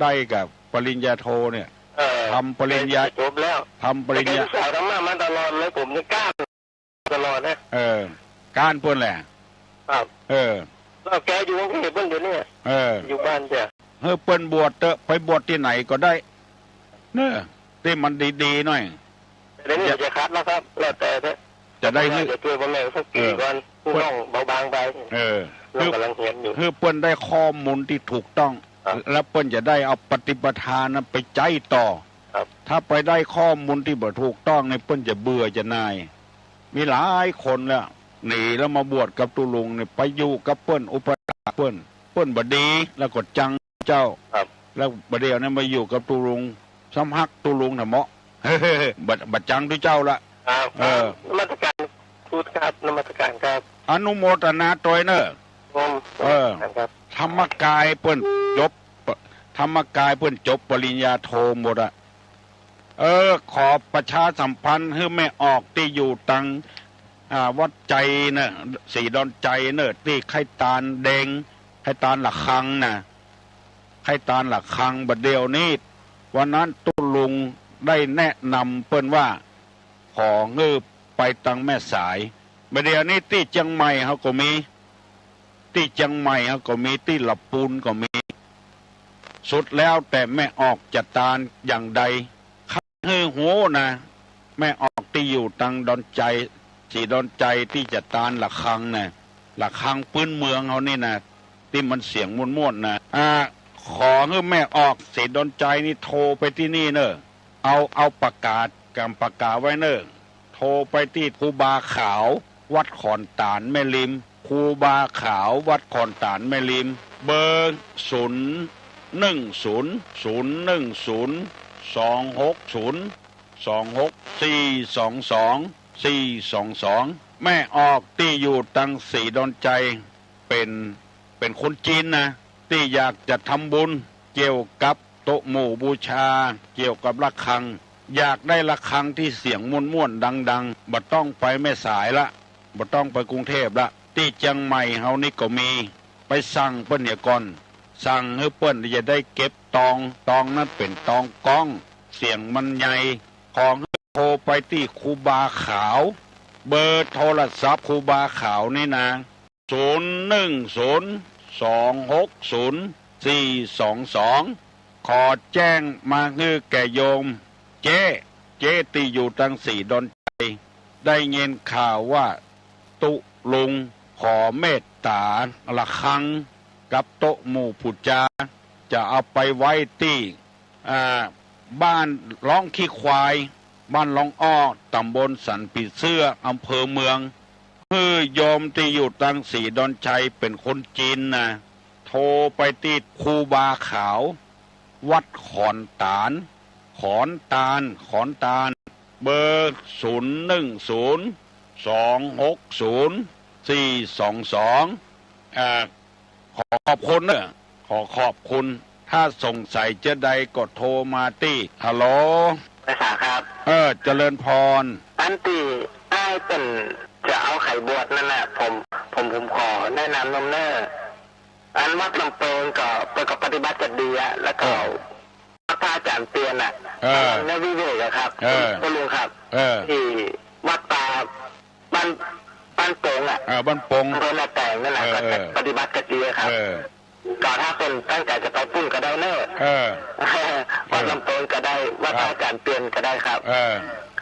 ได้กับปริญญาโทเนี่ย เออ ทำปริญญา จบแล้ว ทำปริญญา แต่แกศึกษาธรรมะมาตลอดเลย ผมนี่ก้า ตลอดนะ เออ ก้านเปิ้นแหละ ครับ เออ ก็แกอยู่กรุงเทพฯ เปิ้นเดี๋ยวนี้ เออ อยู่บ้านจ้ะ หื้อเปิ้นบวชเต๊อะ ไปบวชตี้ไหนก็ได้ เน่อ ตี้มันดีๆ หน่อย แต่เดี๋ยวนี้จะขัดแล้วครับ แล้วแต่เถอะ จะได้หื้อ จะช่วยพ่อแม่สักปี๋ก่อน เออ หื้อน้องเบาบางไป เออ น้องกำลังเฮียนอยู่ หื้อเปิ้นได้ข้อมูลตี้ถูกต้อง ครับ แล้วเปิ้นจะได้เอาปฏิปทานั้นไปใจ๊ต่อ ครับ ถ้าไปได้ข้อมูลตี้บ่ถูกต้องนี่ เปิ้นจะเบื่อจะหน่าย มีหลายคนแล้ว หนีแล้วมาบวชกับตุ๊ลุงนี่ ไปอยู่กับเปิ้น อุปัฏฐากเปิ้น เปิ้นบ่ดี แล้วก็จังเจ้า ครับ แล้วบ่าเดี่ยวนี้มาอยู่กับตุ๊ลุง ซ้ำฮักตุ๊ลุงแท้เหมาะ บ่ บ่จังตุ๊เจ้าละ ครับ เออ นมัสการครูครับ นมัสการครับ อนุโมทนาตวยเน่อ ผม เออ ครับ ธรรมกายเปิ้นจบ ธรรมกายเปิ้นจบปริญญาโทหมดอะ เออ ขอประชาสัมพันธ์หื้อแม่ออกตี้อยู่ตัง อ่า วัดไจเน่อ ศรีดอนไจเน่อ ตี้ไข้ตานแดง ไข้ตานหละคังน่ะ ไข้ตานหละคัง บ่าเดี่ยวนี้ วันนั้นตุ๊ลุงได้แนะนำเปิ้นว่า ขอหื้อไปตังแม่สาย บ่าเดี่ยวนี้ตี้เจียงใหม่เฮาก็มี ตี้เจียงใหม่เฮาก็มี ตี้ละปูนก็มี สุดแล้วแต่แม่ออกจะตานอย่างใด ข้าหื้อฮู้นะ แม่ออกตี้อยู่ตังดอนไจ ศรีดอนไจตี้จะตานหละคังน่ะ หละคังปื๊นเมืองเฮานี่นะ ตี้มันเสียงม่วนๆ นะ อ่า ขอหื้อแม่ออกศรีดอนไจนี่โทรไปตี้นี่เน่อ เอา เอาปากกา ก๋ำปากกาไว้เน่อ โทรไปตี้ครูบาขาว วัดขอนตาลแม่ริม ครูบาขาว วัดขอนตาลแม่ริม เบอร์ ศูนย์หนึ่งศูนย์ ศูนย์หนึ่งศูนย์ สองหกศูนย์ สองหก สี่สองสอง สี่สองสอง แม่ออกตี้อยู่ตังศรีดอนไจ เป๋น เป๋นคนจีนนะ ตี้อยากจะทำบุญเกี่ยวกับโต๊ะหมู่บูชา เกี่ยวกับระฆัง อยากได้ระฆังตี้เสียงม่วนๆ ดังๆ บ่ต้องไปแม่สายละ บ่ต้องไปกรุงเทพฯ ละ ตี้เจียงใหม่เฮานี่ก็มี ไปสั่งเปิ้นเหียก่อน สั่งหื้อเปิ้นจะได้เก็บตอง ตองนั้นเป๋นตองก้อง เสียงมันใหญ่ ขอหื้อโทรไปตี้ครูบาขาว เบอร์โทรศัพท์ครูบาขาวนี่นะ ศูนย์หนึ่งศูนย์ สองหกศูนย์ สี่สองสอง ขอแจ้งมาหื้อแก่โยม เจ๊ เจ๊ตี้อยู่ตังศรีดอนไจ ได้ยินข่าวว่าตุ๊ลุงขอเมตตาระฆังกับโต๊ะหมู่ปู๋จา จะเอาไปไว้ตี้ อ่า บ้านร้องขี้ควาย บ้านร้องอ้อ ต๋ำบลสันผีเสื้อ อำเภอเมือง หื้อโยมตี้อยู่ตังศรีดอนไจเป๋นคนจีนนะ โทรไปตี้ครูบาขาว วัดขอนตาล ขอนตาล ขอนตาล เบอร์ ศูนย์หนึ่งศูนย์ สองหกศูนย์ สี่สองสอง อ่า ขอขอบคุณเน่อ ขอขอบคุณ ถ้าสงสัยเจ้าใดก็โทรมาตี้ ฮัลโหล ไหว้สาครับ เออ เจริญพร อันตี้อ้ายเปิ้นจะเอาใค่บวชนั่นน่ะ ผม ผม ผมขอแนะนำนำเน่อ อันวัดลำเปิงก็ เปิ้นก็ปฏิบัติกั๋นดีอะ แล้วก็ เออ วัดพระอาจารย์เปียนน่ะ เออ ในวิเวกอะครับ เออ คุณลุงครับ เออ ตี้วัดป่าบ้าน บ้านปงอะ เออ บ้านปง อำเภอแม่แตงนั่นน่ะ เออ ก็ เออ ปฏิบัติกั๋นดีอะครับ เออ ก็ถ้าคนตั้งใจ๋จะไปปุ้นก็ได้เน่อ เออ วัดลำเปิงก็ได้ วัดพระอาจารย์เปียนก็ได้ครับ เออ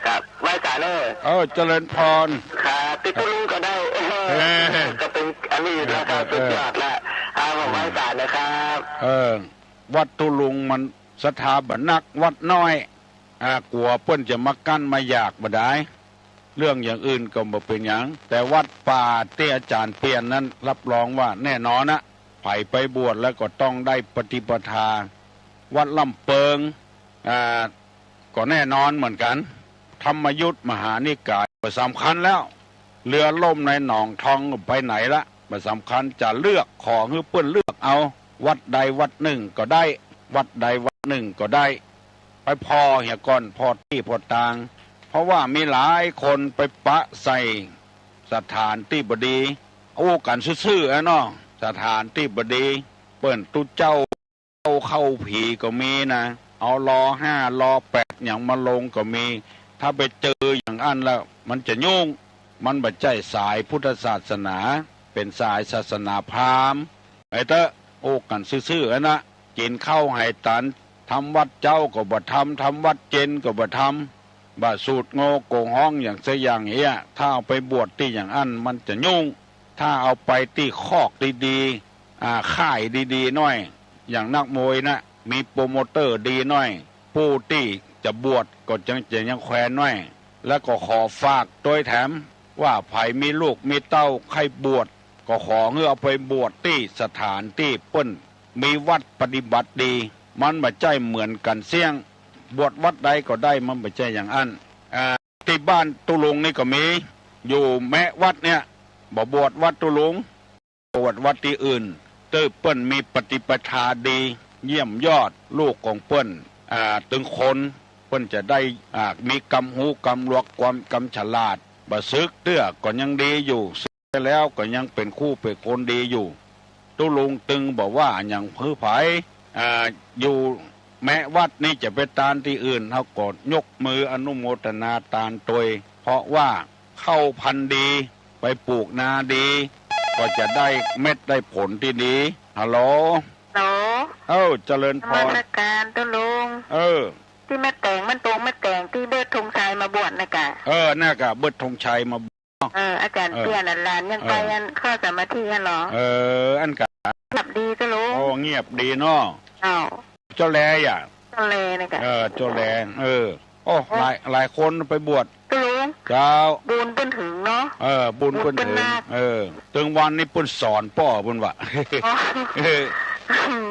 ครับ ไหว้สาเน่อ เออ เจริญพร ครับ ติดตุลุงก็ได้ เออ ก็เป๋นอันนี้แล้วครับ เออ สุดยอดละ ครับ ผมไหว้สานะครับ เออ วัดตุลุงมันศรัทธาบ่นัก วัดน้อย อ่า กั๋วเปิ้นจะมากั้นมาอยากบ่ได้ เรื่องอย่างอื่นก็บ่เป๋นหยัง แต่วัดป่าตี้อาจ๋ารย์เปียนนั้นรับรองว่าแน่นอนนะ ใผไปบวชแล้วก็ต้องได้ปฏิปทา วัดลำเปิง อ่า ก็แน่นอนเหมือนกั๋น ธรรมยุตมหานิกาย บ่สำคัญแล้ว เรือล่มในหนองทองไปไหนละ บ่สำคัญ จะเลือก ขอหื้อเปิ้นเลือกเอา วัดใดวัดนึ่งก็ได้ วัดใดวัดนึ่งก็ได้ ไปผ่อเหียก่อน ผ่อตี้ผ่อตาง เพราะว่ามีหลายคนไปปะใส่สถานตี้บ่ดี อู้กั๋นซื่อๆ อะเนาะ สถานตี้บ่ดี เปิ้นตุ๊เจ้า เข้าผีก็มีนะ เอาลอห้าลอแปดหยังมาลงก็มี ถ้าไปเจออย่างอั้นแล้ว มันจะยุ่ง มันบ่ใจ้สายพุทธศาสนา ป๋นสายศาสนาพราหมณ์ ไปเต๊อะ อู้กั๋นซื่อๆ อั้นนะ กิ๋นข้าวไหตัน ทำวัตรเจ๊าก็บ่ทำ ทำวัตรเย็นก็บ่ทำ บ่สูตรโงโก๋งฮ้องอย่างสักอย่างเอี้ย ถ้าเอาไปบวชตี้อย่างอั้นมันจะยุ่ง ถ้าเอาไปตี้คอกดีๆ อ่า ค่ายดีๆ หน้อย อย่างนักมวยนะ มีโปรโมเตอร์ดีหน้อย ผู้ตี้จะบวชก็จักจะยังแควนหน้อย แล้วก็ขอฝากตวยแถม ว่าใผมีลูกมีเต้าใค่บวช ก็ขอหื้อเอาไปบวชตี้สถานตี้เปิ้นมีวัดปฏิบัติดี มันบ่ใจ้เหมือนกั๋นเสี้ยง บวชวัดใดก็ได้ มันบ่ใจ้อย่างอั้น อ่า ตี้บ้านตุ๊ลุงนี่ก็มี อยู่แมะวัดเนี่ย บ่บวชวัดตุ๊ลุง บวชวัดตี้อื่น ตี้เปิ้นมีปฏิปทาดี เยี่ยมยอด ลูกของเปิ้น อ่า ตึงคน เปิ้นจะได้ อ่า มีกำฮู้กำหลวก ความกำฉลาด บ่สึกเตื้อก็ยังดีอยู่ สึกแล้วก็ยังเป๋นคู่เป๋นคนดีอยู่ ตุ๊ลุงตึงบ่ว่าหยังหื้อใผ อ่า อยู่แมะวัดนี่จะไปตานตี้อื่น เฮาก็ยกมืออนุโมทนาตานตวย เพราะว่าข้าวพันธุ์ดี ไปปลูกนาดี ก็จะได้เม็ดได้ผลตี้ดี ฮัลโหล ฮัลโหล เอ้า เจริญพร นมัสก๋านตุ๊ลุง เออ ตี้แม่แต๋ง บ้านโป่งแม่แต๋ง ตี้เบิดธงชัยมาบวชนะกะ เออ น่ะกะ เบิดธงชัยมาบวช เออ อาจ๋ารย์ เออ เตี้ยหลานๆ ยังไป เออ อันเข้าสมาธิอั้นเหรอ เออ อั้นกะ เงียบดีตุ๊ลุง โอ้ เงียบดีเนาะ เจ้า เจ้าแลอะ เจ้าแลนะกะ เออ เจ้าแล เออ โอ้ โอ้ หลาย หลายคนไปบวช ตุ๊ลุง เจ้า บุญเปิ้นเถิงเนาะ เออ บุญเปิ้นเถิง บุญเปิ้นนัก เออ ตึงวันนี้เปิ้นสอนป้อเปิ้นว่า อ๋อ เออ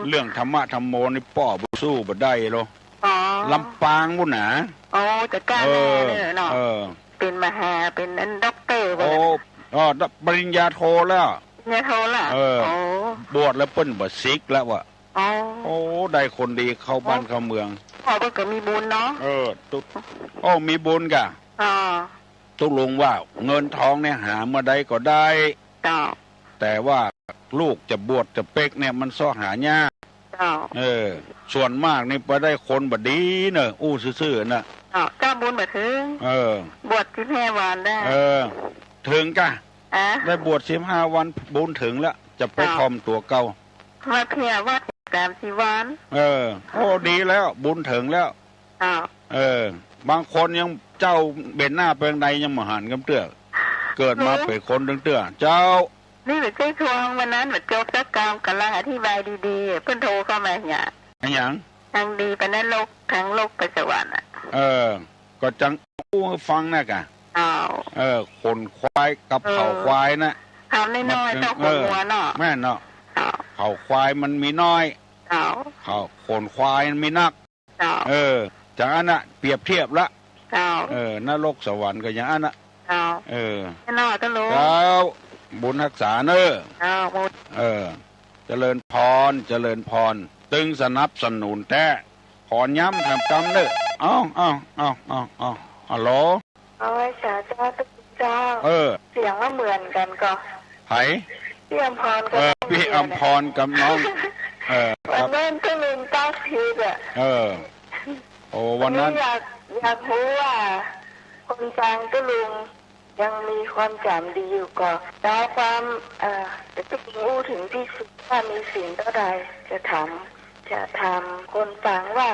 เรื่องธรรมะธรรมโมนี่ป้อบ่สู้บ่ได้หรอก อ๋อ ลำปางปู้นนะ โอ้ จะก้าวหน้า เออ เลยเนาะ เออ เป๋นมหา เป๋นอันด็อกเตอร์ โอ้ ว่า อ๋อ ปริญญาโทแล้ว ปริญญาโทแล้ว เออ โอ้ บวชแล้วเปิ้นบ่สึกแล้วว่ะ อ๋อ โอ้ ได้คนดีเข้าบ้านเข้าเมือง พ่อเปิ้นก็มีบุญเนาะ เออ ตุ๊ โอ้ มีบุญกะ อ๋อ ตุ๊ลุงว่าเงินทองเนี่ยหาเมื่อใดก็ได้ เจ้า แต่ว่าลูกจะบวชจะเป๊กเนี่ยมันเซาะหายาก เจ้า เออ ส่วนมากนี่ไปได้คนบ่ดีเนอะ อู้ซื่อๆ น่ะ เจ้า เจ้าบุญบ่เถิง เออ บวชสิบห้าวันได้ เออ เถิงกะ อะ ได้บวชสิบห้าวันบุญเถิงแล้ว จะไป เจ้า ถ่อมตั๋วเก่า มาเพียวัดสามสี่วัน เออ โอ้ ดีแล้ว บุญเถิงแล้ว อ้าว เออ บางคนยังเจ้าเบนหน้าไปตางใดยังบ่หันกำเตื้อ เกิดมาเป๋นคนตึงเตื้อ เจ้า นี่บ่ใจ้ทวงวันนั้นบ่จบสักกำ ก่ำลังอธิบายดีๆ เปิ้นโทรเข้ามาเนี่ย อะหยัง ทางดีไปนรก ทางโลกไปสวรรค์อะ เออ ก็จังอู้หื้อฟังนะกะ อ้าว เออ ขนควายกับ เออ เขาควายนะ คำน้อยๆ มัน เจ้าขนหัวเนาะ เออ แม่นเนาะ อ้าว เขาควายมันมีน้อย อ้าว เขาขนควายมันมีนัก เจ้า เออ จากอั้นน่ะ เปรียบเทียบละ เจ้า เออ นรกสวรรค์ก็อย่างอั้นน่ะ เจ้า เออ แน่นอน เจ้าหลวง เจ้า บุญฮักษาเน้อ เจ้า บุญ เออ เจริญพร เจริญพร ตึงสนับสนุนแต๊ ขอย้ำแถมกำเน้อ เอ้า เอ้า ฮัลโหล เอาไว้สาเจ้าตุ๊กเจ้า เออ เสียงว่าเหมือนกันก่อ ไผ ปี้อำพรกับ เออ น้อง ปี้อำพรกับน้อง เออ ครับ วันนั้นตุ๊ลุงตั๊กผิดอะ เออ โอ้ วันนั้น อันนี้อยาก อยากฮู้ว่า คนฟังตุ๊ลุงยังมีความจ๋ำดีอยู่ก่อ แล้วความ เอ่อ จะตุ๊ลุงอู้เถิงภิกษุว่ามีศีลเต้าใด จะถาม จะถามคนฟังว่า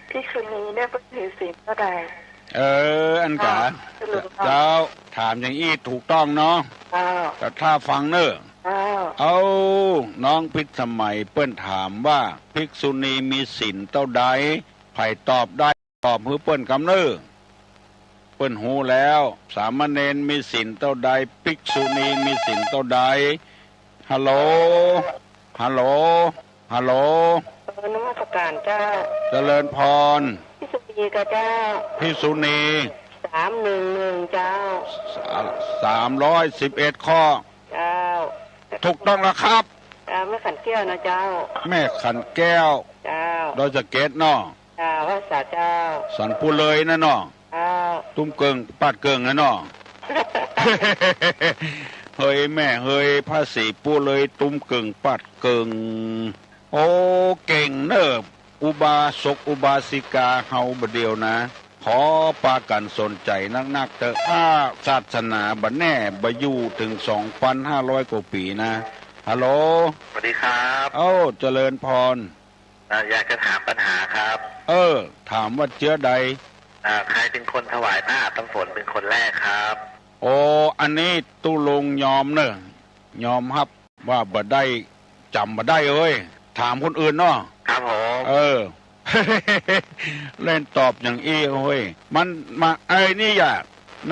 ภิกษุณีเนี่ยเปิ้นถือศีลเต้าใด เออ อั้นกะ เจ้า เจ้า ถามอย่างอี้ถูกต้องเนาะ เจ้า แต่ถ้าฟังเน้อ เจ้า เอ้า น้องพิษสมัยเปิ้นถามว่าภิกษุณีมีศีลเต้าใด ใผตอบได้ตอบหื้อเปิ้นกำเน้อ เปิ้นฮู้แล้ว สามเณรมีศีลเต้าใด ภิกษุณีมีศีลเต้าใด ฮัลโหล ฮัลโหล ฮัลโหล เออ นมัสก๋านเจ้า เจริญพร ภิกษุณีกะเจ้า ภิกษุณี สามหนึ่งหนึ่งเจ้า สาม สามร้อยสิบเอ็ดข้อ เจ้า ถูกต้องแล้วครับ เจ้า แม่ขันแก้วนะเจ้า แม่ขันแก้ว เจ้า ดอยสะเก็ดเนาะ เจ้า ฮักษาเจ้า สันปูเลยนะเนาะ เจ้า ตุ้มเกิ่งปาดเกิ่งนะเนาะ เฮ้ยแม่เฮ้ย ภาษีปูเลยตุ้มเกิ่งปาดเกิ่ง โอ้ เก่งเน้อ อุบาสกอุบาสิกาเฮาบ่าเดี่ยวนะ ขอปากั๋นสนใจ๋นักๆ เต๊อะ ถ้าศาสนาบ่แน่ บ่อยู่เถิงสองปันห้าร้อยกว่าปี๋นะ ฮัลโหล สวัสดีครับ เอ้า เจริญพร เอ่อ อยากจะถามปัญหาครับ เออ ถามว่าเจื้อใด เอ่อ ใครเป็นคนถวายผ้าอาบน้ำฝนเป็นคนแรกครับ โอ้ อันนี้ตุ๊ลุงยอมเน่อ ยอมฮับ ว่าบ่ได้ จ๋ำบ่ได้เอ้ย ถามคนอื่นเนาะ ครับผม เออ เล่นตอบอย่างอี้เฮ้ย มันมา ไอ้นี่อย่า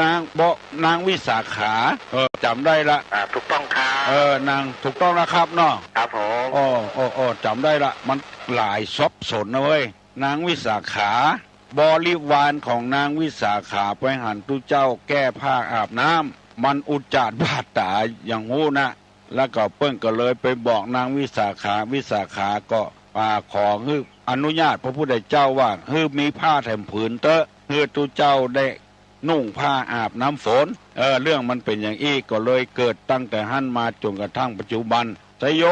นางบ่ นางวิสาขา เออ จ๋ำได้ละ อ่า ถูกต้องครับ เออ นาง ถูกต้องแล้วครับเนาะ ครับผม อ้อ อ้อ อ้อ จ๋ำได้ละ มันหลายสับสนนะเว้ย นางวิสาขา บริวารของนางวิสาขาไปหันตุ๊เจ้าแก้ผ้าอาบน้ำ มันอุจจารบาตาอย่างฮู้นะ แล้วก็เปิ้นก็เลยไปบอกนางวิสาขา วิสาขาก็ อ่า ขอหื้ออนุญาตพระพุทธเจ้าว่า หื้อมีผ้าแถมผืนเต๊อะ หื้อตุ๊เจ้าได้นุ่งผ้าอาบน้ำฝน เออ เรื่องมันเป๋นอย่างอี้ ก็เลยเกิดตั้งแต่หั้นมาจ๋นกระทั่งปัจจุบัน ไชโย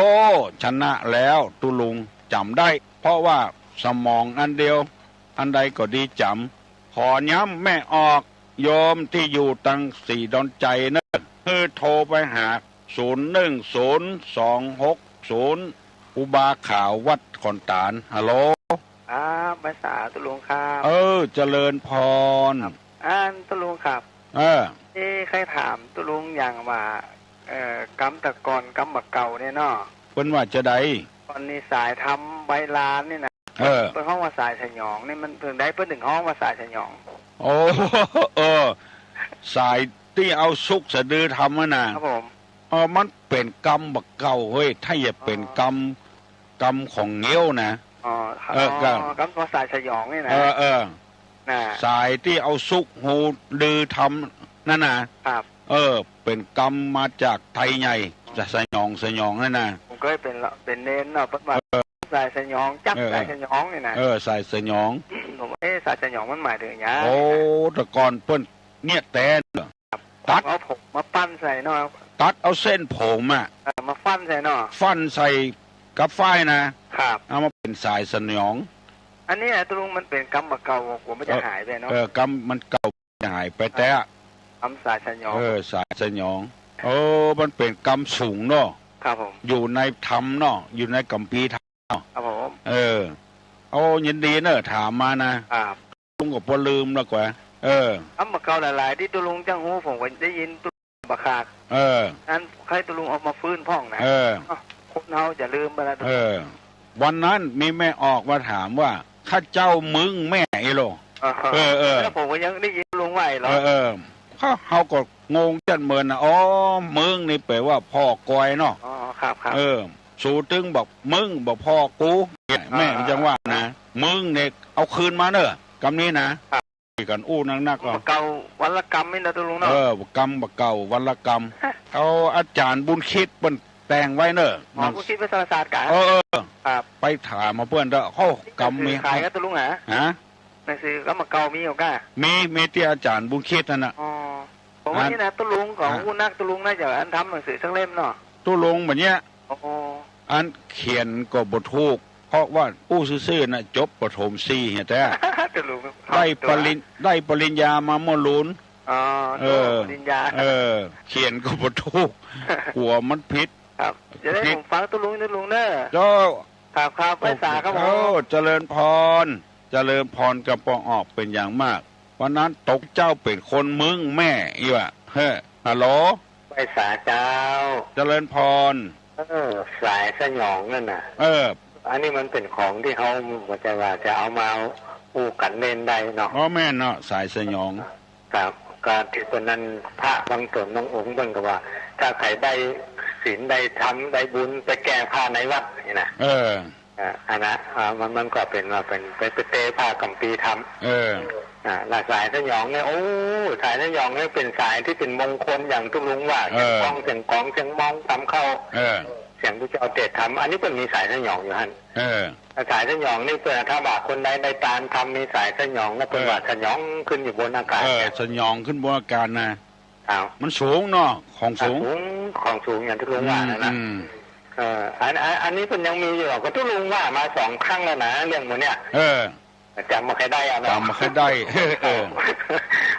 ชนะแล้ว ตุ๊ลุงจ๋ำได้ เพราะว่าสมองอันเดียว อันใดก็ดีจ๋ำ ขอย้ำแม่ออก โยมตี้อยู่ตังศรีดอนชัยเน่อ หื้อโทรไปหา ศูนย์หนึ่งศูนย์สองหกศูนย์ ครูบาขาววัดขอนตาล ฮัลโหล ครับ ไหว้สาตุ๊ลุงครับ เออ เจริญพร ครับ อันตุ๊ลุงครับ เออ เอ๊ะ ใค่ถามตุ๊ลุงอย่างว่า เอ่อ กำตะก่อน กำบ่าเก่าเนี่ยเนาะ เปิ้นว่าจาใด ก่อนนี่สายธรรมใบลานนี่นะ เออ เปิ้นฮ้องว่าสายสยองนี่ มันเถิงใดเปิ้นเถิงฮ้องว่าสายสยอง โอ้ เออ สายตี้เอาสุกสะดือธรรมอะนะ ครับผม เออ มันเป๋นกำบ่าเก่าเฮ้ย ถ้าอย่าเป๋น อ๋อ กำ กำของเงี้ยวนะ อ๋อ เออ อ๋อ ก็ กำว่าสายสยองนี่นะ เออ เออ น่ะ สายตี้เอาสุกหูดือธรรมนั่นนะ ครับ เออ เป๋นกำมาจากไทยใหญ่ จะสยองสยองนั่นนะ ผมเกยเป๋นละ เป๋นเณรเนาะ เปิ้นว่า เออ สายสยอง จับ เออ สายสยองนี่นะ เออ สายสยอง ผมว่า เอ๊ะ สายสยองมันหมายเถิงหยัง โอ้ ตะก่อนเปิ้นเนี่ยแต๊เนาะ ครับ ตัด เอาผงมาปั้นใส่เนาะ ตัดเอาเส้นผมอะ เออ มาฟั่นใส่เนาะ ฟั่นใส่กับฝ้ายนะ ครับ เอามาเป๋นสายสยอง อันนี้อะตุ๊ลุงมันเป๋นกำบ่าเก่า กั๋วมันจะหายไปเนาะ เออ กำมันเก่าจะหายไปแต๊ กำสายสยอง เออ สายสยอง เออ มันเป๋นกำสูงเนาะ ครับผม อยู่ในธรรมเนาะ อยู่ในคัมภีร์ธรรมเนาะ ครับผม เออ โอ้ ยินดีเน่อ ถามมานะ ครับ ตุ๊ลุงก็บ่ลืมแล้วกว่า เออ กำบ่าเก่าหลายๆ ตี้ตุ๊ลุงจั้งฮู้ ผมก็ได้ยินตุ๊ลุงบ่ขาด เออ อันใค่ตุ๊ลุงเอามาฟื้นพ่องนะ เออ อ้าว คนเฮาจะลืมไปแล้ว เออ วันนั้นมีแม่ออกมาถามว่า ข้าเจ้ามึงแม่อี้โล เออ เออ เออ แล้วผมก็ยังได้ยินตุ๊ลุงว่าอี้โล เออ เออ เฮา เฮาก็งงจั้นเหมือนนะ อ๋อ มึงนี่แปลว่าพ่อกอยเนาะ อ๋อ ครับ ครับ เออ สูตึงบอกมึง บอกพ่อกู เนี่ย อ่า แม่มันจั้งว่านะ มึงเนี่ยเอาคืนมาเน่อ กำนี้นะ ครับ กั๋นอู้นักๆ ก็ บ่าเก่าวันละกำนี่นะตุ๊ลุงเนาะ เออ กำบ่าเก่าวันละกำ เอาอาจ๋ารย์บุญคิดเปิ้นแต่งไว้เน่อ อ๋อ บุญคิดวัชรศาสตร์กะ เออ เออ ครับ ไปถามมาเปิ้นเต๊อะ เฮ้า กำมี ขายกะตุ๊ลุงหา ฮะ หนังสือกำบ่าเก่ามีอยู่กะ มี มีตี้อาจ๋ารย์บุญคิดนั่นน่ะ อ๋อ ผมว่า อัน นี่นะตุ๊ลุงก็ ฮะ ฮู้นักตุ๊ลุงน่าจะอันทำหนังสือสักเล่มเนาะ ตุ๊ลุงบ่าเนี้ย โอ้ อันเขียนก็บ่ถูก เพราะว่าอู้ซื่อๆ นะ จบประถมสี่เหียแต๊ ตุ๊ลุง ได้ปริญ ได้ปริญญามาเมื่อลูน อ๋อ เออ ปริญญา เออ เขียนก็บ่ถูก กั๋วมันผิด ครับ จะได้ ผิด ผมฟังตุ๊ลุง ตุ๊ลุงเน่อ เจ้า ครับ ครับ ไหว้สาครับผม โอ้ เจริญพร เจริญพรกับป้อออกเป๋นอย่างมาก วันนั้นตกเจ้าเป๋นคนมึงแม่อี้วะ เฮ้อ ฮัลโหล ไหว้สาเจ้า เจริญพร เออ สายสยองนั่นน่ะ เออ อันนี้มันเป๋นของตี้เฮาบ่ใจ้ว่าจะเอามาอู้กั๋นเล่นได้เนาะ อ๋อ แม่นเนาะ สายสยอง ครับ ก็ตี้เปิ้นนั้นพระบางต๋นบางองค์เปิ้นก็ว่า ถ้าใผได้ศีลได้ธรรมได้บุญไปแก้ผ้าในวัดนี่นะ เออ อ่า อันนั้น อ่า มัน มันก็เป๋นว่าเป๋น ไป ไปแก้ผ้าคัมภีร์ธรรม เออ อ่า แล้วสายสยองเนี่ย โอ้ สายสยองเนี่ยเป๋นสายตี้เป๋นมงคลอย่างตุ๊ลุงว่า เออ เสียงก้อง เสียงก๋อง เสียงมองตำเข้า เออ เสียงตุ๊เจ้าเตสน์ธรรม อันนี้เปิ้นมีสายสยองอยู่หั้น เออ สายสยองนี่เปิ้น ถ้าว่าคนใดได้ตานธรรม มีสายสยองแล้วเปิ้น เออ ว่าสยองขึ้นอยู่บนอากาศ เออ เนี่ย สยองขึ้นบนอากาศนะ อ้าว มันสูงเนาะ ของสูง อ่ะ สูง ของสูงอย่างตุ๊ลุงว่านั่นน่ะ อืม อืม เออ อัน อัน อันนี้เปิ้นยังมีอยู่ ก็ตุ๊ลุงว่ามาสองครั้งแล้วนะ เรื่องหมู่เนี่ย เออ เอ จ๋ำบ่ใค่ได้อะเนาะ จ๋ำบ่ใค่ได้ เออ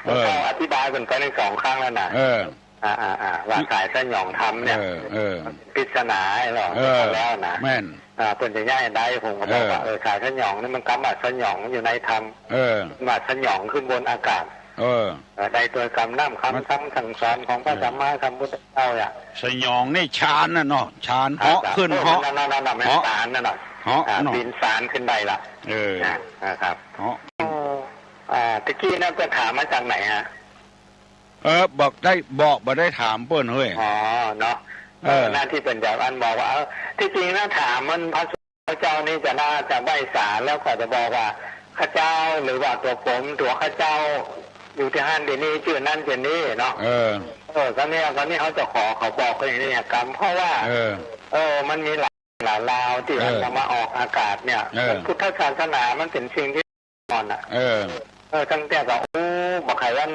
เออ ก็อธิบายเปิ้นไปในสองครั้งแล้วนะ เออ อ่า อ่า อ่า ว่าสายสยองธรรมเนี่ย เออ เออ มันเป็นปริศนาเหรอ เออ แล้วนะ แม่น อ่า เปิ้นจะย้ายได้ ผมก็บอกว่า เออ เออ สายสยองนี่มันกำว่าสยองอยู่ในธรรม เออ ว่าสยองขึ้นบนอากาศ เออ เออ ได้โตยกำน้ำ มัน คำสั่งสอนของพระ เออ สัมมาสัมพุทธเจ้าอะ สยองนี่ฌานน่ะเนาะ ฌาน ครับ เหาะขึ้น ครับ เหาะ นั่นๆๆๆ แม่น เหาะ ฌานนั่นน่ะ เหาะ อ่า เนาะ บินฌานขึ้นได้ละ เออ อ่า นะครับ เหาะ อ่า ตะกี้นั่นเปิ้นถามมาจากไหนฮะ เออ บอกได้ บอกบ่ได้ถามเปิ้นเฮ้ย อ๋อ เนาะ เออ เออ หน้าที่เปิ้นจะอันบอกว่า เออ ที่จริงนะ ถามมันพระสงฆ์เจ้านี่จะน่าจะไหว้สา แล้วก็จะบอกว่า ข้าเจ้า หรือว่าตั๋วผม ตั๋วข้าเจ้า อยู่ตี้หั้นตี้นี่ จื้อนั้นจื้อนี้เนาะ เออ เออ ก็เนี่ย ก็นี่เขาจะขอ เขาบอกก็อย่างนี้กำ เพราะว่า เออ เออ มันมีหลาย หลายราวตี้ เออ มันเอามาออกอากาศเนี่ย เออ มันพุทธศาสนามันเป็นสิ่งที่ อ่อนน่ะ เออ เออ ตั้งแต่ก็ โอ้ บ่ใค่อัน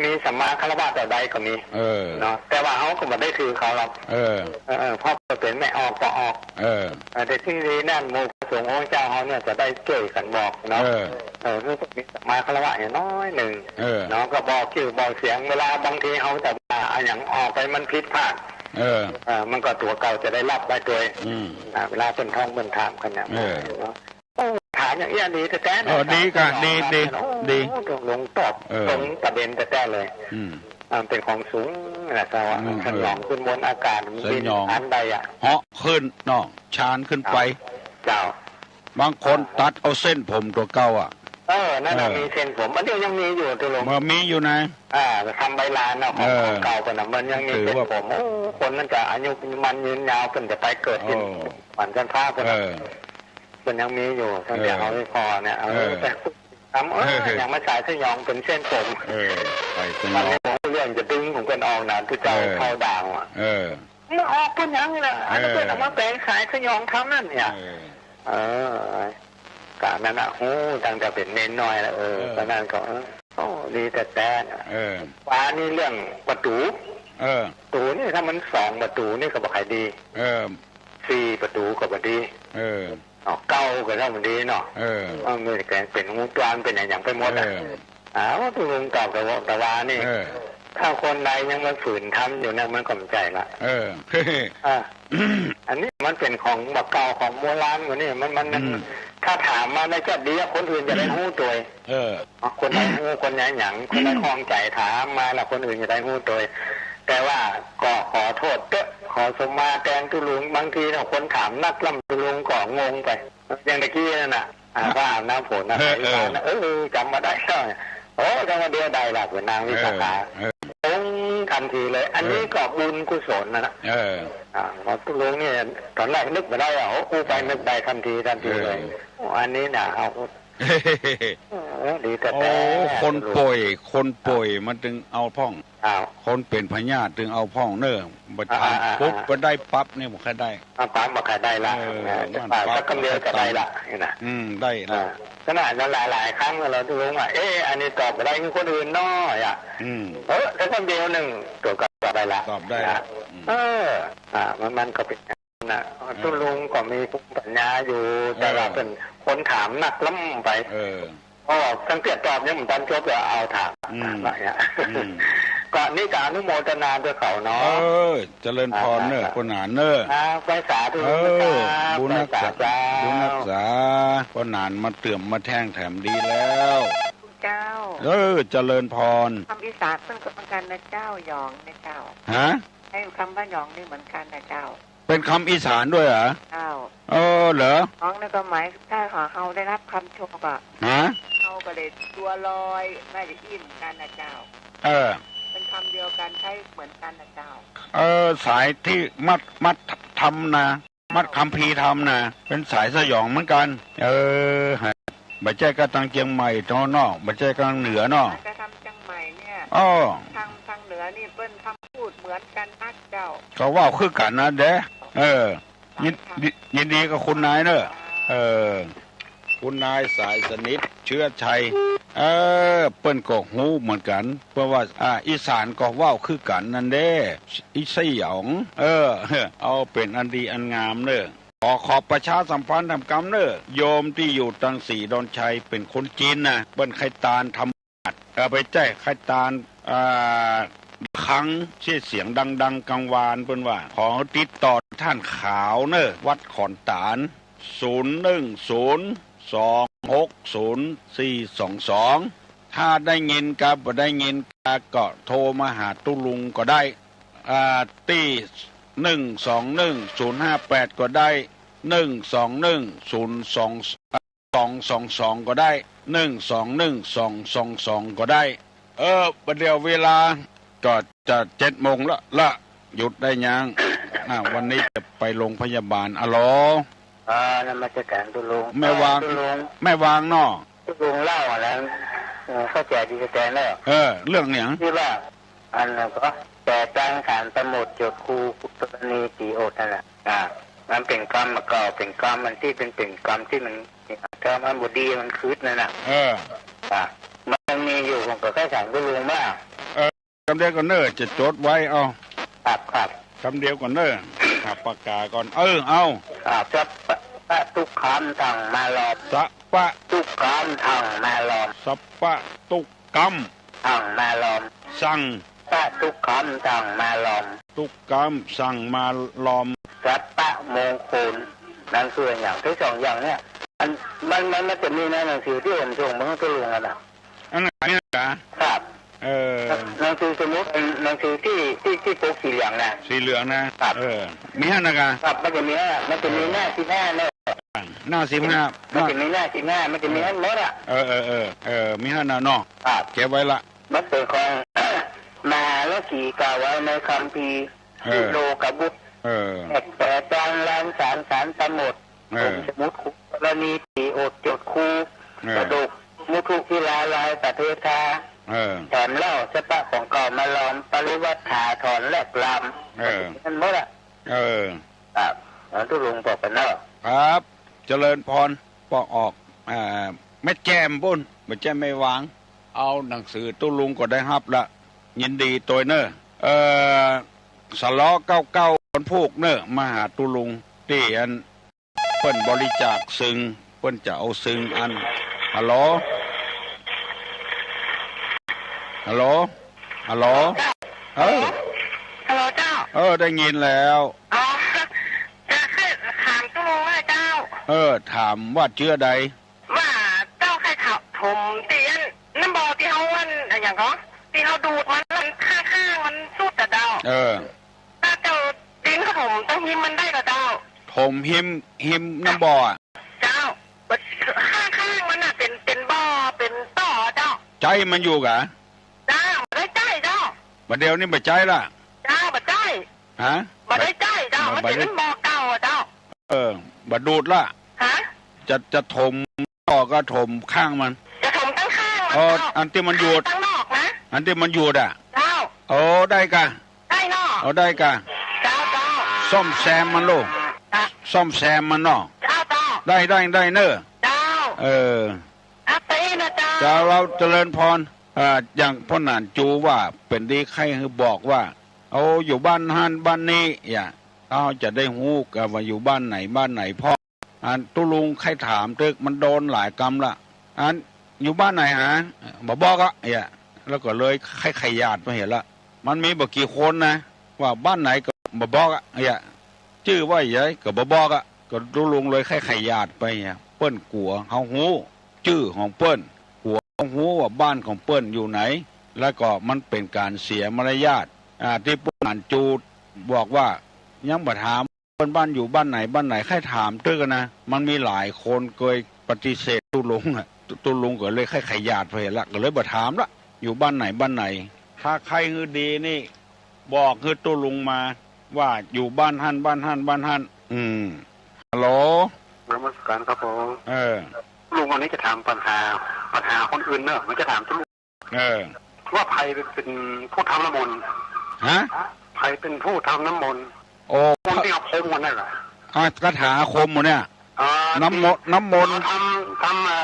มีสัมมาคารวะต่อใดก็มี เออ เนาะ แต่ว่าเฮาก็บ่ได้ถือเขาหรอก เออ เออ เออ เพราะเปิ้นแม่ออกก็ออก เออ เออ แต่ที่ดีนั่นหมู่พระสงฆ์องค์เจ้าเฮาเนี่ยจะได้จ้วยกั๋นบอกเนาะ เออ เออ คือมีสัมมาคารวะอย่างน้อยนึ่ง เออ เนาะ ก็บอกจื้อบอกเสียง เวลาบางทีเฮาจะว่าอะหยังออกไปมันผิดพลาด เออ เออ มันก็ตั๋วเก่าจะได้ฮับไปตวย อืม อ่า เวลาเปิ้นท้วงเปิ้นถามกั๋นเนี่ย เออ เนาะ โอ้ ถามอย่างอี้ดีแต๊ๆ เออ นะ ดีก่ะ ถาม ดี ดี โอ้ ดี ตกลงตอบ เออ ตรงประเด็นแต๊ๆ เลย อืม อ่า มันเป๋นของสูงนะ แต่ว่า อืม สยองขึ้นบนอากาศ เออ บิน สยอง อันใดอะ เหาะขึ้นเนาะ ฌานขึ้นไป เจ้า บางคน อ่า ตัดเอาเส้นผมตั๋วเก่าอะ เออ นั่นน่ะ เออ มีเส้นผม อันนี้ยังมีอยู่ ตกลง บ่มีอยู่นะ อ่า ทำใบลานเนาะ ของ เออ ของเก่าเปิ้นน่ะ มันยังมีเส้นผม ถือว่า โอ้ คนนั้นจะอายุมั่นยืนยาว เปิ้นจะไปเกิดตี้ โอ้ สวรรค์ชั้นฟ้าเปิ้นน่ะ เออ เปิ้นยังมีอยู่ ตั้งแต่ เออ เฮาพอเนี่ย เออ เออ แต่ทำ เออ เออ อย่างมาสายสยองเป๋นเส้นผม เออ ไปสยอง มันในของเรื่องจะดึงของเปิ้นออกนะ ตี้เจ้า เออ เข้าด่างอะ เออ มันออกเปิ้นหยังนี่นะ อันนั้น เออ เปิ้นเอามาแป๋งสายสยองธรรมนั่นเนี่ย เออ เออ ก๋านนั้นน่ะ ฮู้ตั้งแต่เป๋นเณรน้อยแล้ว เออ เออ ก็นั่นก็ เออ โอ้ ดีแต๊ๆ น่ะ เออ ว่านี่เรื่องประตู๋ เออ ประตู๋นี่ถ้ามันสองประตู๋นี่ก็บ่ใค่ดี เออ สี่ประตู๋ก็บ่ดี เออ เนาะ เก้าก็เท่ามันดีเนาะ เออ เออ มันแป๋งเป๋นฮูตวนเป๋นอะหยังไปหมดอะ เออ อ้าว ตกลงตอบแต่ว่า แต่ว่านี่ เออ ถ้าคนใดยังมาฝืนทำอยู่เนี่ย มันก็บ่ใจ้ละ เออ อ่ะ อันนี้มันเป๋นของบ่าเก่า ของโบราณกว่านี่ มัน มัน มัน อืม ถ้าถามมาในจะดีอะ คนอื่นจะได้ฮู้ตวย เออ คนใดฮู้ คนใดหยัง คนใดข้องใจ๋ถามมาแล้ว คนอื่นจะได้ฮู้ตวย แต่ว่าก็ขอโต้ษเต๊อะ ขอสมมาแตงตุ๊ลุง บางทีเนาะ คนถามนักล้ำตุ๊ลุงก็งงไป อย่างตะกี้นั่นน่ะ อ่า พระอาบน้ำฝนน่ะ เออ เออ เออ จ๋ำบ่ได้แล้ว โอ้ จ๋ำบ่าเดียวได้ละ เป๋นนางวิสาขา เออ เออ ลงทันทีเลย อันนี้ เออ ก็บุญกุศลนะนะ เออ อ่า เพราะตุ๊ลุงนี่ตอนแรกนึกบ่ได้อะ โอ้ อู้ไป เออ นึกได้ทันที ทันทีเลย เออ โอ้ อันนี้น่ะ เอา เออ ดีแต๊ๆ โอ้ คนป่วย คนป่วยมันตึงเอาพ่อง อ้าว คนเป๋นพยาธิตึงเอาพ่องเน่อ บ่ทัน อ่า อ่า ปุ๊บ อ่า บ่ได้ปั๊บนี่บ่ใค่ได้ อ่า ปั๊บบ่ใค่ได้ละ เออ อ่า มัน แต่ว่า ปั๊บ สักกำเดียวก็ได้ละ นี่นะ อืม ได้ละ อ่า ขนาดนั้นหลายๆ ครั้งแล้วตุ๊ลุงอะ เอ๊ะ อันนี้ตอบบ่ได้ คือคนอื่นน้อยอะ อืม เออ แต่คนเดียวนึ่งตัวก็ตอบได้ละ ตอบได้ละ นะ อืม เออ อ่า มัน มันก็เป๋น น่ะ เออ ตุ๊ลุงก็มีภูมิปัญญาอยู่ เออ แต่ว่าเปิ้นคนถามนักล้ำไป เออ อ๋อ ตั้งแต่ตอบยังบ่ทันจบเลย เอาถาม อืม ว่าอย่างเงี้ย อืม ก็นี่ก็อนุโมทนาตวยเขาเนาะ เออ เจริญพรเน่อ อ่า ป้อหนานเน่อ อ่า ไปสาธุ เออ ครับ บุญฮักษา ไปสาธุ บุญฮักษา ป้อหนานมาเติมมาแทงแถมดีแล้ว เจ้า เออ เจริญพร คำอีสานเปิ้นก็เหมือนกั๋นนะเจ้า หยองนะเจ้า ฮะ ไอ้คำว่าหยองนี่เหมือนกั๋นนะเจ้า เป๋นคำอีสานตวยเหรอ เจ้า เออ เหรอ หยองนี่ก็หมาย ถ้าเฮาได้ฮับคำชมก็ ฮะ เฮาก็เลยตั๋วลอย ไม่ได้อินกั๋นนะเจ้า เออ เป๋นคำเดียวกั๋น ใจ๊เหมือนกั๋นนะเจ้า เออ สายตี้มัด มัดธรรมนะ มัดคัมภีร์ธรรมนะ เป๋นสายสยองเหมือนกั๋น เออ ฮะ บ่ใจ้ก็ตางเจียงใหม่เนาะ บ่ใจ้ก็ตางเหนือเนาะ จะทางเจียงใหม่เนี่ย อ้อ ตาง ตางเหนือนี่เปิ้นคำพูดเหมือนกั๋นนักเจ้า ก็เว้าคือกั๋นนะเด้ เออ ยิน ยินดีกับคุณนายเน่อ เออ คุณนายสายสนิท เชื้อชัย เออ เปิ้นก็ฮู้เหมือนกั๋น เปิ้นว่า อ่า อีสานก็เว้าคือกั๋นนั่นเด้ อีสยอง เออ เอาเป๋นอันดีอันงามเน่อ ขอ ขอประชาสัมพันธ์แถมกำเน่อ โยมตี้อยู่ตังสีดอนชัยเป๋นคนจีนนะ เปิ้นใค่ตานทำบัตร เออ บ่ใจ้ ใค่ตาน อ่า ฆัง เสียงดังๆ กังวาน เปิ้นว่า ขอติดต่อต้านขาวเน่อ วัดขอนตาล ศูนย์หนึ่งศูนย์ สองหกศูนย์ สี่สองสอง ถ้าได้ยินกา บ่ได้ยินกา ก็โทรมาหาตุ๊ลุงก็ได้ อ่า ตี้ หนึ่งสองหนึ่ง ศูนย์ห้าแปด ก็ได้ หนึ่งสองหนึ่ง ศูนย์สอง สองสองสอง ก็ได้ หนึ่งสองหนึ่ง สองสองสอง ก็ได้ เออ บ่าเดี่ยวเวลาก็จะเจ็ดโมงละ ละ หยุดได้ยัง อ่า วันนี้จะไปโรงพยาบาล อะโหล อ่า นมัสการตุ๊ลุง แม่วาง อ่า ตุ๊ลุง แม่วางเนาะ ตุ๊ลุงเล่าอันนั้น เออ เข้าใจ๋ดีแต๊ๆ เน่อ เออ เรื่องหยัง ตี้ว่า อันนั้นก็ แต่ตั้งศาลตำรวจโจทก์ครู กรณีตีอดนั่นน่ะ อ่า มันเป๋นกำ มันก็เป๋นกำ มันตี้เป๋น เป๋นกำตี้มัน ถ้ามันบ่ดีมันกึ๊ดนั่นน่ะ เออ อ่า มันยังมีอยู่ ผมก็ใค่ถามตุ๊ลุงว่า เออ กำเดียวก่อนเน่อ จะจดไว้ เอา ครับ ครับ กำเดียวก่อนเน่อ หาปากกาก่อน เออ เอา อ่า สัพพะทุกขังธัมมาลอม สัพพะ ทุกขังธัมมาลอม สัพพะทุกขัง ธัมมาลอม สัง พะทุกขังธัมมาลอม ทุกขังธัมมาลอม สัพพะมงคล นั่นคืออย่าง ตี้สองอย่างเนี่ย อัน มัน มัน มันจะมีในหนังสือตี้ผมส่งมาหื้อตุ๊ลุงอะน่ะ อันไหนเนี่ยจ๊ะ ครับ เออ หนังสือสมุด หนังสือตี้ ตี้ ตี้ปกสีเหลืองน่ะ สีเหลืองนะ ครับ เออ มีหั้นนะกะ ครับ มันจะมี มันจะมีหน้าสิบห้าเน่อ หน้าสิบห้า มันจะมีหน้าสิบห้า มันจะมีหั้นหมดอะ เออ เออ เออ เออ มีหั้นนะเนาะ ครับ เก็บไว้ละ มันเป๋นของ มหาลสีกล่าวไว้ในคัมภีร์ เออ วิโลกบุตร เออ แตกแต่จางลานศาล ศาลตำรวจ เออ ผมสมุดครู กรณีตีอดโจทก์ครู เออ กระดูกมุทุพิลาลายประเทศทา เออ แถมเล่าสัพพะของเก่ามาลอม ปริวาทาถอนแหลกลาม เออ หั้นหมดอะ เออ ครับ หลวงตุ๊ลุงบอกไปเนาะ ครับ เจริญพร ปอออก อ่า แม่แจ่มปู้น บ่ใจ้แม่วาง เอาหนังสือตุ๊ลุงก็ได้ฮับละ ยินดีตวยเน่อ เอ่อ สลอเก้าเก้า วันพูกเน่อ มาหาตุ๊ลุง ตี้อัน เปิ้นบริจาคซึ่ง เปิ้นจะเอาซึ่งอัน ฮัลโหล ฮัลโหล ฮัลโหล เออ ฮัลโหลเจ้า เออ ได้ยินแล้ว อ๋อ จะใค่ถามตุ๊ลุงว่าเจ้า เออ ถามว่าจื้อใด ว่าเจ้าใค่ถามผมตี้อัน น้ำบ่อตี้เฮาอัน อะหยังก็ ตี้เฮาดูดมัน มันข้างๆ มันสุดอะเจ้า เออ ถ้าเจ้าดินเขาถมตรงฮิมมันได้ก็เจ้า ถมฮิม ฮิมน้ำบ่ออะ เจ้า ข้างๆ มันน่ะเป๋น เป๋นบ่อ เป๋นต่อเจ้า ใจ๊มันอยู่กะ เจ้า บ่ได้ใจ๊เจ้า บ่าเดี่ยวนี้บ่ใจ๊ละ เจ้า บ่ใจ๊ ฮะ บ่ได้ใจ๊เจ้า บ่ มันเป๋น บ่ได้ บ่อเก่าอะเจ้า เออ บ่ดูดละ ฮะ จะ จะถมต่อก็ถมข้างมัน จะถมตั้งข้างมัน เออ เจ้า อันตี้มันหยุด ตั้งนอกนะ อันตี้มันหยุดอะ เจ้า โอ้ ได้กะ ได้เนาะ เอาได้กะ เจ้า เจ้า ซ่อมแซมมันลูก จ้ะ ซ่อมแซมมันเนาะ เจ้า เจ้า ได้ ได้ ได้เน่อ เจ้า เออ อาตีนะเจ้า เจ้า เฮาเจริญพร อ่า อย่างพ่อหนานจูว่า เป๋นดีใค่หื้อบอกว่า เอา อยู่บ้านหั้นบ้านนี้ อย่า เฮาจะได้ฮู้กะว่าอยู่บ้านไหนบ้านไหน พ่อ อันตุ๊ลุงใค่ถามเต๊อะ มันโดนหลายกำละ อัน อยู่บ้านไหนหา บ่บอกอะ เหีย แล้วก็เลยใค่ขยาดไปเหียละ มันมีบ่กี่คนนะ ว่าบ้านไหนก็บ่บอกอะ เหีย จื้อว่าใดก็บ่บอกอะ ก็ตุ๊ลุงเลยใค่ขยาดไปเหีย เปิ้นกั๋วเฮาฮู้จื้อของเปิ้น กั๋วเฮาฮู้ว่าบ้านของเปิ้นอยู่ไหน แล้วก็มันเป๋นก๋านเสียมารยาท อ่า ตี้ปุ้นหนานจูบอกว่า ยังบ่ถาม เปิ้นบ้านอยู่บ้านไหนบ้านไหน ใค่ถามเต๊อะนะ มันมีหลายคนเกยปฏิเสธตุ๊ลุงอะ ตุ๊ลุงก็เลยใค่ขยาดไปละ ก็เลยบ่ถามละ อยู่บ้านไหนบ้านไหน ถ้าใค่หื้อดีนี่ บอกหื้อตุ๊ลุงมา ว่าอยู่บ้านหั้นบ้านหั้นบ้านหั้น อืม ฮัลโหล นมัสการครับผม เออ ลุงวันนี้จะถามปัญหา ปัญหาคนอื่นเนอะ มันจะถามตุ๊ลุง เออ ว่าใผเป๋นผู้ทำน้ำมนต์ ฮะ ใผเป๋นผู้ทำน้ำมนต์ โอ้ คนตี้เอาพรมกั๋นนั่นแหละ อ่ะ คาถาอาคมหมดเนี่ย อ่า น้ำมนต์ น้ำมนต์ ทำ ทำ อ่า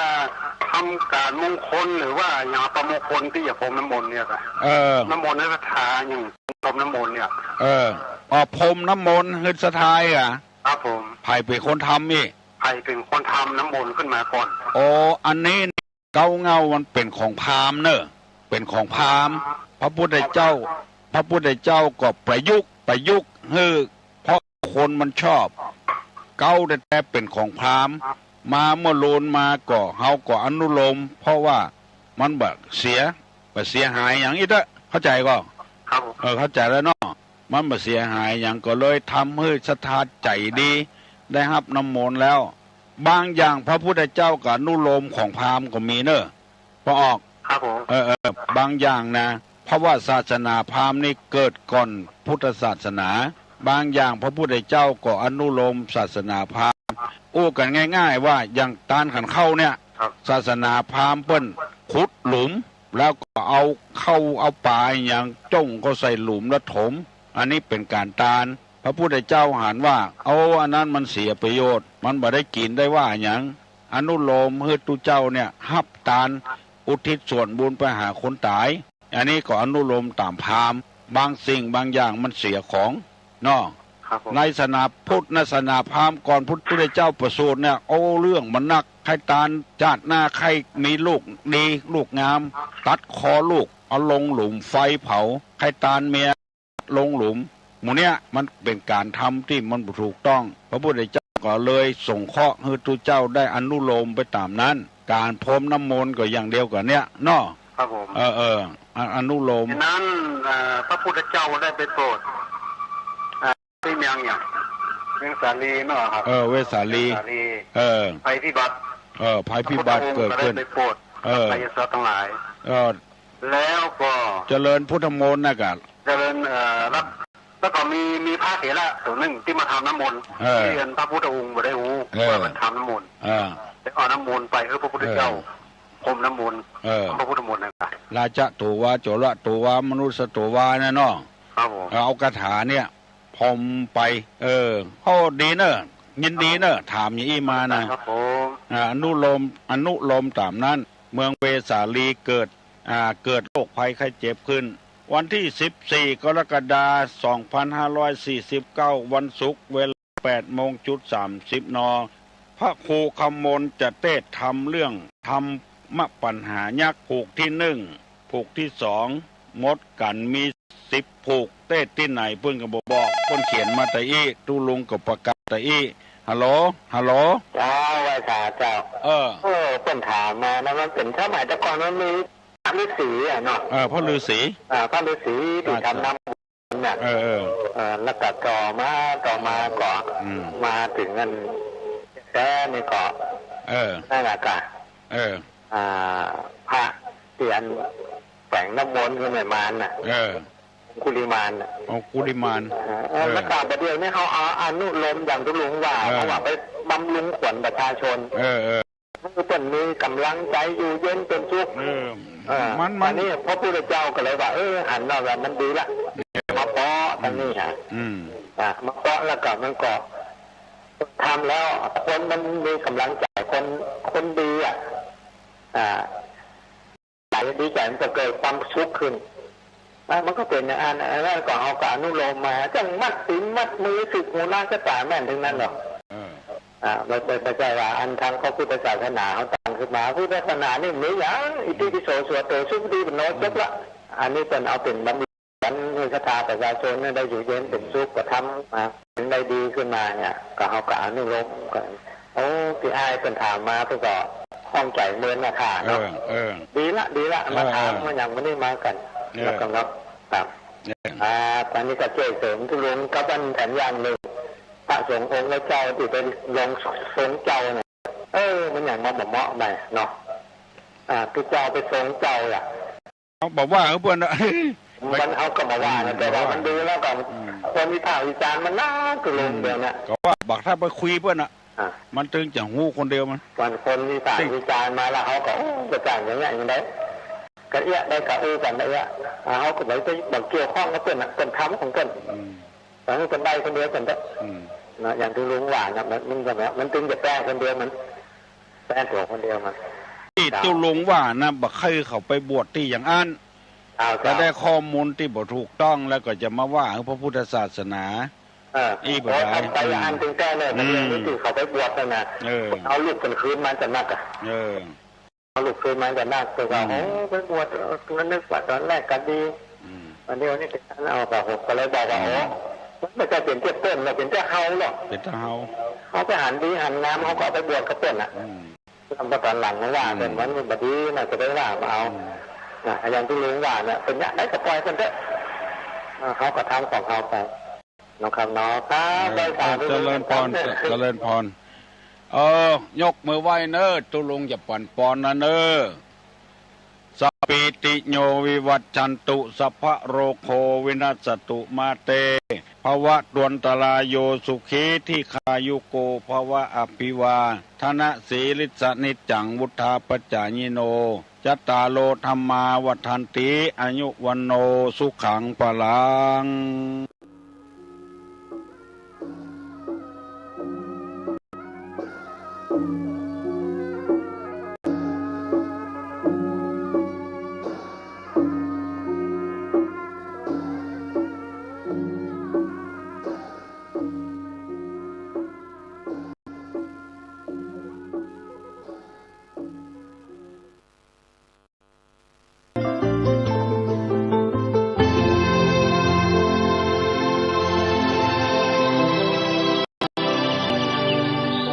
ทำก๋านมงคลหรือว่าอย่างอัปมงคลตี้จะพรมน้ำมนต์เนี่ยครับ เออ น้ำมนต์และคาถาอย่างพรมน้ำมนต์เนี่ย เออ อ๋อ พรมน้ำมนต์หื้อศรัทธาอะ อ่า ครับผม ใผเป๋นคนทำอี้ ใผเป๋นคนทำน้ำมนต์ขึ้นมาก่อน อ๋อ อันนี้ เก๊าเง่ามันเป๋นของพราหมณ์เน่อ เป๋นของพราหมณ์ พระพุทธเจ้า พระพุทธเจ้าก็ประยุกต์ ประยุกต์หื้อ เพราะคนมันชอบ เก๊าแต๊ๆเป๋นของพราหมณ์ มาเมื่อโลนมาก็ เฮาก็อนุโลม เพราะว่ามันบ่เสีย บ่เสียหายหยังอี้เต๊อะ เข้าใจ๋ก่อ ครับผม เออ เข้าใจ๋แล้วเนาะ มันบ่เสียหายหยัง ก็เลยทำหื้อศรัทธาใจ๋ดี ได้ฮับน้ำมนต์แล้ว บางอย่างพระพุทธเจ้าก็อนุโลมของพราหมณ์ก็มีเน่อ ปอออก ครับผม เออ เออ บางอย่างนะ เพราะว่าศาสนาพราหมณ์นี่เกิดก่อนพุทธศาสนา บางอย่างพระพุทธเจ้าก็อนุโลมศาสนาพราหมณ์ อู้กั๋นง่ายๆ ว่าอย่างตานขันเข้าเนี่ย ครับ ศาสนาพราหมณ์เปิ้นขุดหลุม แล้วก็เอาเข้าเอาป๋าอะหยังจ้งเข้าใส่หลุมแล้วถม อันนี้เป๋นก๋านตาน พระพุทธเจ้าหันว่า โอ้ อันนั้นมันเสียประโยชน์ มันบ่ได้กิ๋นได้ว่าหยัง อนุโลมหื้อตุ๊เจ้าเนี่ยฮับตาน อุทิศส่วนบุญไปหาคนต๋าย อันนี้ก็อนุโลมต๋ามพราหมณ์ บางสิ่งบางอย่างมันเสียของ เนาะ ครับผม ในศาสนาพุทธ ในศาสนาพราหมณ์ก่อนพุทธเจ้าประสูติเนี่ย โอ้ เรื่องมันนัก ใค่ตานจาติหน้า ใค่มีลูกดีลูกงาม ตัดคอลูก เอาลงหลุมไฟเผา ใค่ตานเมีย ลงหลุม หมู่เนี้ยมันเป๋นก๋านทำตี้มันบ่ถูกต้อง พระพุทธเจ้าก็เลยสงเคราะห์หื้อตุ๊เจ้าได้อนุโลมไปต๋ามนั้น ก๋านพรมน้ำมนต์ก็อย่างเดียวกั๋นเนี้ยเนาะ ครับผม เออ เออ อ- อนุโลม ฉะนั้น เอ่อ พระพุทธเจ้าได้ไปโปรด อ่า ตี้เมืองหยัง เวสาลีเนาะครับ เออ เวสาลี เวสาลี เออ ภัยพิบัติ เออ ภัยพิบัติเกิดขึ้น พระพุทธองค์ก็ได้ไปโปรด เออ ไสยศาสตร์ตังหลาย เออ แล้วก็ เจริญพุทธมนต์นะกะ เจริญ เอ่อ แล้ว แล้วก็มี มีพระเถระโตนึ่งตี้มาทำน้ำมนต์ เออ ตี้อันพระพุทธองค์บ่ได้ฮู้ เออ ว่าเปิ้นทำน้ำมนต์ เออ แล้วเอาน้ำมนต์ไปหื้อพระพุทธเจ้า เออ พรมน้ำมนต์ เออ พระพุทธมนต์นะกะ ราชะโตวา โจระโตวา มนุสสโตวา นั่นเนาะ ครับผม เออ เอาคาถาเนี่ยพรมไป เออ โอ้ ดีเน่อ ยินดีเน่อ ถามอย่างอี้มานะ ครับผม อ่า อนุโลม อนุโลมต๋ามนั้น เมืองเวสาลีเกิด อ่า เกิดโรคภัยไข้เจ็บขึ้น วันตี้สิบสี่ กรกฎาคม สองพันห้าร้อยสี่สิบเก้า วันศุกร์ เวลา แปดโมงจุดสามสิบ น. พระครูคำมนต์จะเตสน์ธรรมเรื่องธรรมปัญหายักษ์ ผูกตี้นึ่ง ผูกตี้สอง มดกั๋นมีสิบผูก เตสน์ตี้ไหนเปิ้นก็บ่บอก เปิ้นเขียนมาตะอี้ ตุ๊ลุงก็ประกาศตะอี้ ฮัลโหล ฮัลโหล เจ้า ไหว้สาเจ้า เออ เออ เปิ้นถามมานะ มันเป๋นสมัยแต่ก่อนมันมี ฤๅษีอะเนาะ เออ พ่อฤๅษี อ่า พ่อฤๅษีตี้ทำน้ำมนต์น่ะ เออ เออ เออ แล้วก็ต่อมา ต่อมาก็ อืม มาเถิงอันแต๊นี่ก็ เออ นั่นแหละกะ เออ อ่า พระตี้อันแฝงน้ำมนต์หื้อแม่มารน่ะ เออ องคุลิมานน่ะ องคุลิมาน เออ เออ แล้วก็บ่าเดี่ยวนี้เฮาเอาอนุโลมอย่างตุ๊ลุงว่า เออ เพราะว่าไปบำรุงขวัญประชาชน เออ เออ หื้อเปิ้นมีก๋ำลังใจ๋อยู่เย็นเป๋นสุข เออ เออ มัน มัน อันนี้พระพุทธเจ้าก็เลยว่า เออ หันมาว่ามันดีละ มาเปาะตรงนี้ฮะ อืม อ่ะ มาเปาะแล้วก็มันก็ทำแล้วคนมันมีก๋ำลังใจ๋ คน คนดีอ่ะ อ่า ใจ๋ดีใจ๋มันก็เกิดความสุขขึ้น อ่ะ มันก็เป๋นอย่างอั้น อันนั้นก็เฮาก็อนุโลมมา จั่งมัดตี๋นมัดมือ สึกหัวล้างกระต่ายแม่นตึงนั้นหรอก เออ อ่ะ บ่ บ่ บ่ใจ้ว่าอันตางพระพุทธศาสนาเฮาตั้งขึ้นมา พุทธศาสนานี่มีหยัง อิติปิโส สุหะโต สุปฏิปันโน จบละ อันนี้เปิ้นเอาเป๋นบำเหน็จ หื้อศรัทธาประชาชนเนี่ยได้อยู่เย็นเป๋นสุข ก็ทำมา เป๋นได้ดีขึ้นมาเนี่ย ก็เฮาก็อนุโลมกั๋น โอ้ ตี้อ้ายเปิ้นถามมา เปิ้นก็ข้องใจ๋เมินนะค่ะเนาะ เออ เออ ดีละ ดีละ มาถาม เออ มาอย่างมื้อนี้มากั๋น เออ แล้วก็เนาะ ครับ เออ อ่า อันนี้ก็จ้วยเสริมตุ๊ลุงกับอันแถมอย่างนึ่ง พระสงฆ์องค์เจ้าตี้ไปลงทรงเจ้าเนี่ย เออ มันอย่างมาบ่เหมาะไปเนาะ อ่า ตุ๊เจ้าไปทรงเจ้าอ่ะ เฮาบ่ว่าหื้อเปิ้นนะ มันเฮาก็บ่ว่านะ แต่ว่ามันดูแล้วก็ อืม คนวิพากษ์วิจารณ์มันนักตุ๊ลุงเดี๋ยวนี้ ก็ว่าบักถ้าไปคุยเปิ้นน่ะ อ่ะ มันตึงจะฮู้คนเดียวมัน วันคนวิพากษ์วิจารณ์มาแล้วเฮาก็ โอ้ จะจ้างอย่างเงี้ยอย่างใด ก็เอี้ยได้ก็อู้กั๋นได้เอี้ย อ่ะ เฮาก็บ่ไป บ่เกี่ยวข้องกับเปิ้นน่ะ เปิ้นทำของเปิ้น อืม เออ เปิ้นได้คนเดียวเปิ้นก็ อืม นะ อย่างตุ๊ลุงว่านะ มัน มันก็แบบ มันตึงจะแปะคนเดียวมัน แปะตั๋วคนเดียวมัน ตี้ตุ๊ลุงว่านะ บ่ใค่เขาไปบวชตี้อย่างอั้น อ้าว แต่ได้ข้อมูลตี้บ่ถูกต้องแล้วก็จะมาว่าหื้อพระพุทธศาสนา เออ อี้บ่ได้ ขอทำไป อืม อันตึงแต๊เลย อืม เดี๋ยวนี้ตี้เขาไปบวชนั่นน่ะ เออ เอาลูกเปิ้นคืนมาจะนักอะ เออ เอาลูกคืนมาจะนัก แต่ว่า อืม โอ้ ไปบวช เออ ก็นึกว่าตอนแรกก็ดี อืม อันนี้ อันนี้เป็นการเอา ก็ ก็เลยบอกว่า อืม โอ้ มันบ่ใจ้เป๋นเตี้ยเปิ้นหรอก เป๋นเตี้ยเฮาหรอก เป๋นเตี้ยเฮา เฮาไปหันดีหันงาม เฮาก็เอาไปบวชกับเปิ้นน่ะ อืม แล้วพอตอนหลังมาว่า อืม เปิ้นมันบ่ดีน่ะ จะไปว่าบ่เอา อืม น่ะ อย่างตี้ลุงว่าน่ะ เป๋นอย่างใดก็ป่อยเปิ้นเต๊อะ อ่า เฮาก็ทำของเฮาไป เนาะครับเนาะ ครับ เออ ได้สาธุ เจริญพร ครับ เจริญพร เออ ยกมือไหว้เน้อ ตุ๊ลุงจะปั๋นปอนนะเน้อ สัพพีติโยวิวัชชันตุ สัพพะโรโควินัสสตุ มาเต ภวัตวันตราโย สุขีทีฆายุโก ภวะ อภิวาทนะสีลิสสะนิจจัง วุฑฒาปจจายิโน จัตตาโรธัมมาวัฑฒันติ อายุวัณโณสุขังพลัง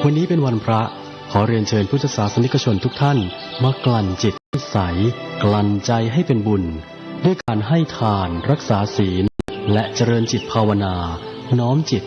วันนี้เป็นวันพระ ขอเรียนเชิญพุทธศาสนิกชนทุกท่าน มากลั่นจิตให้ใส กลั่นใจให้เป็นบุญ ด้วยการให้ทาน รักษาศีล และเจริญจิตภาวนา น้อมจิต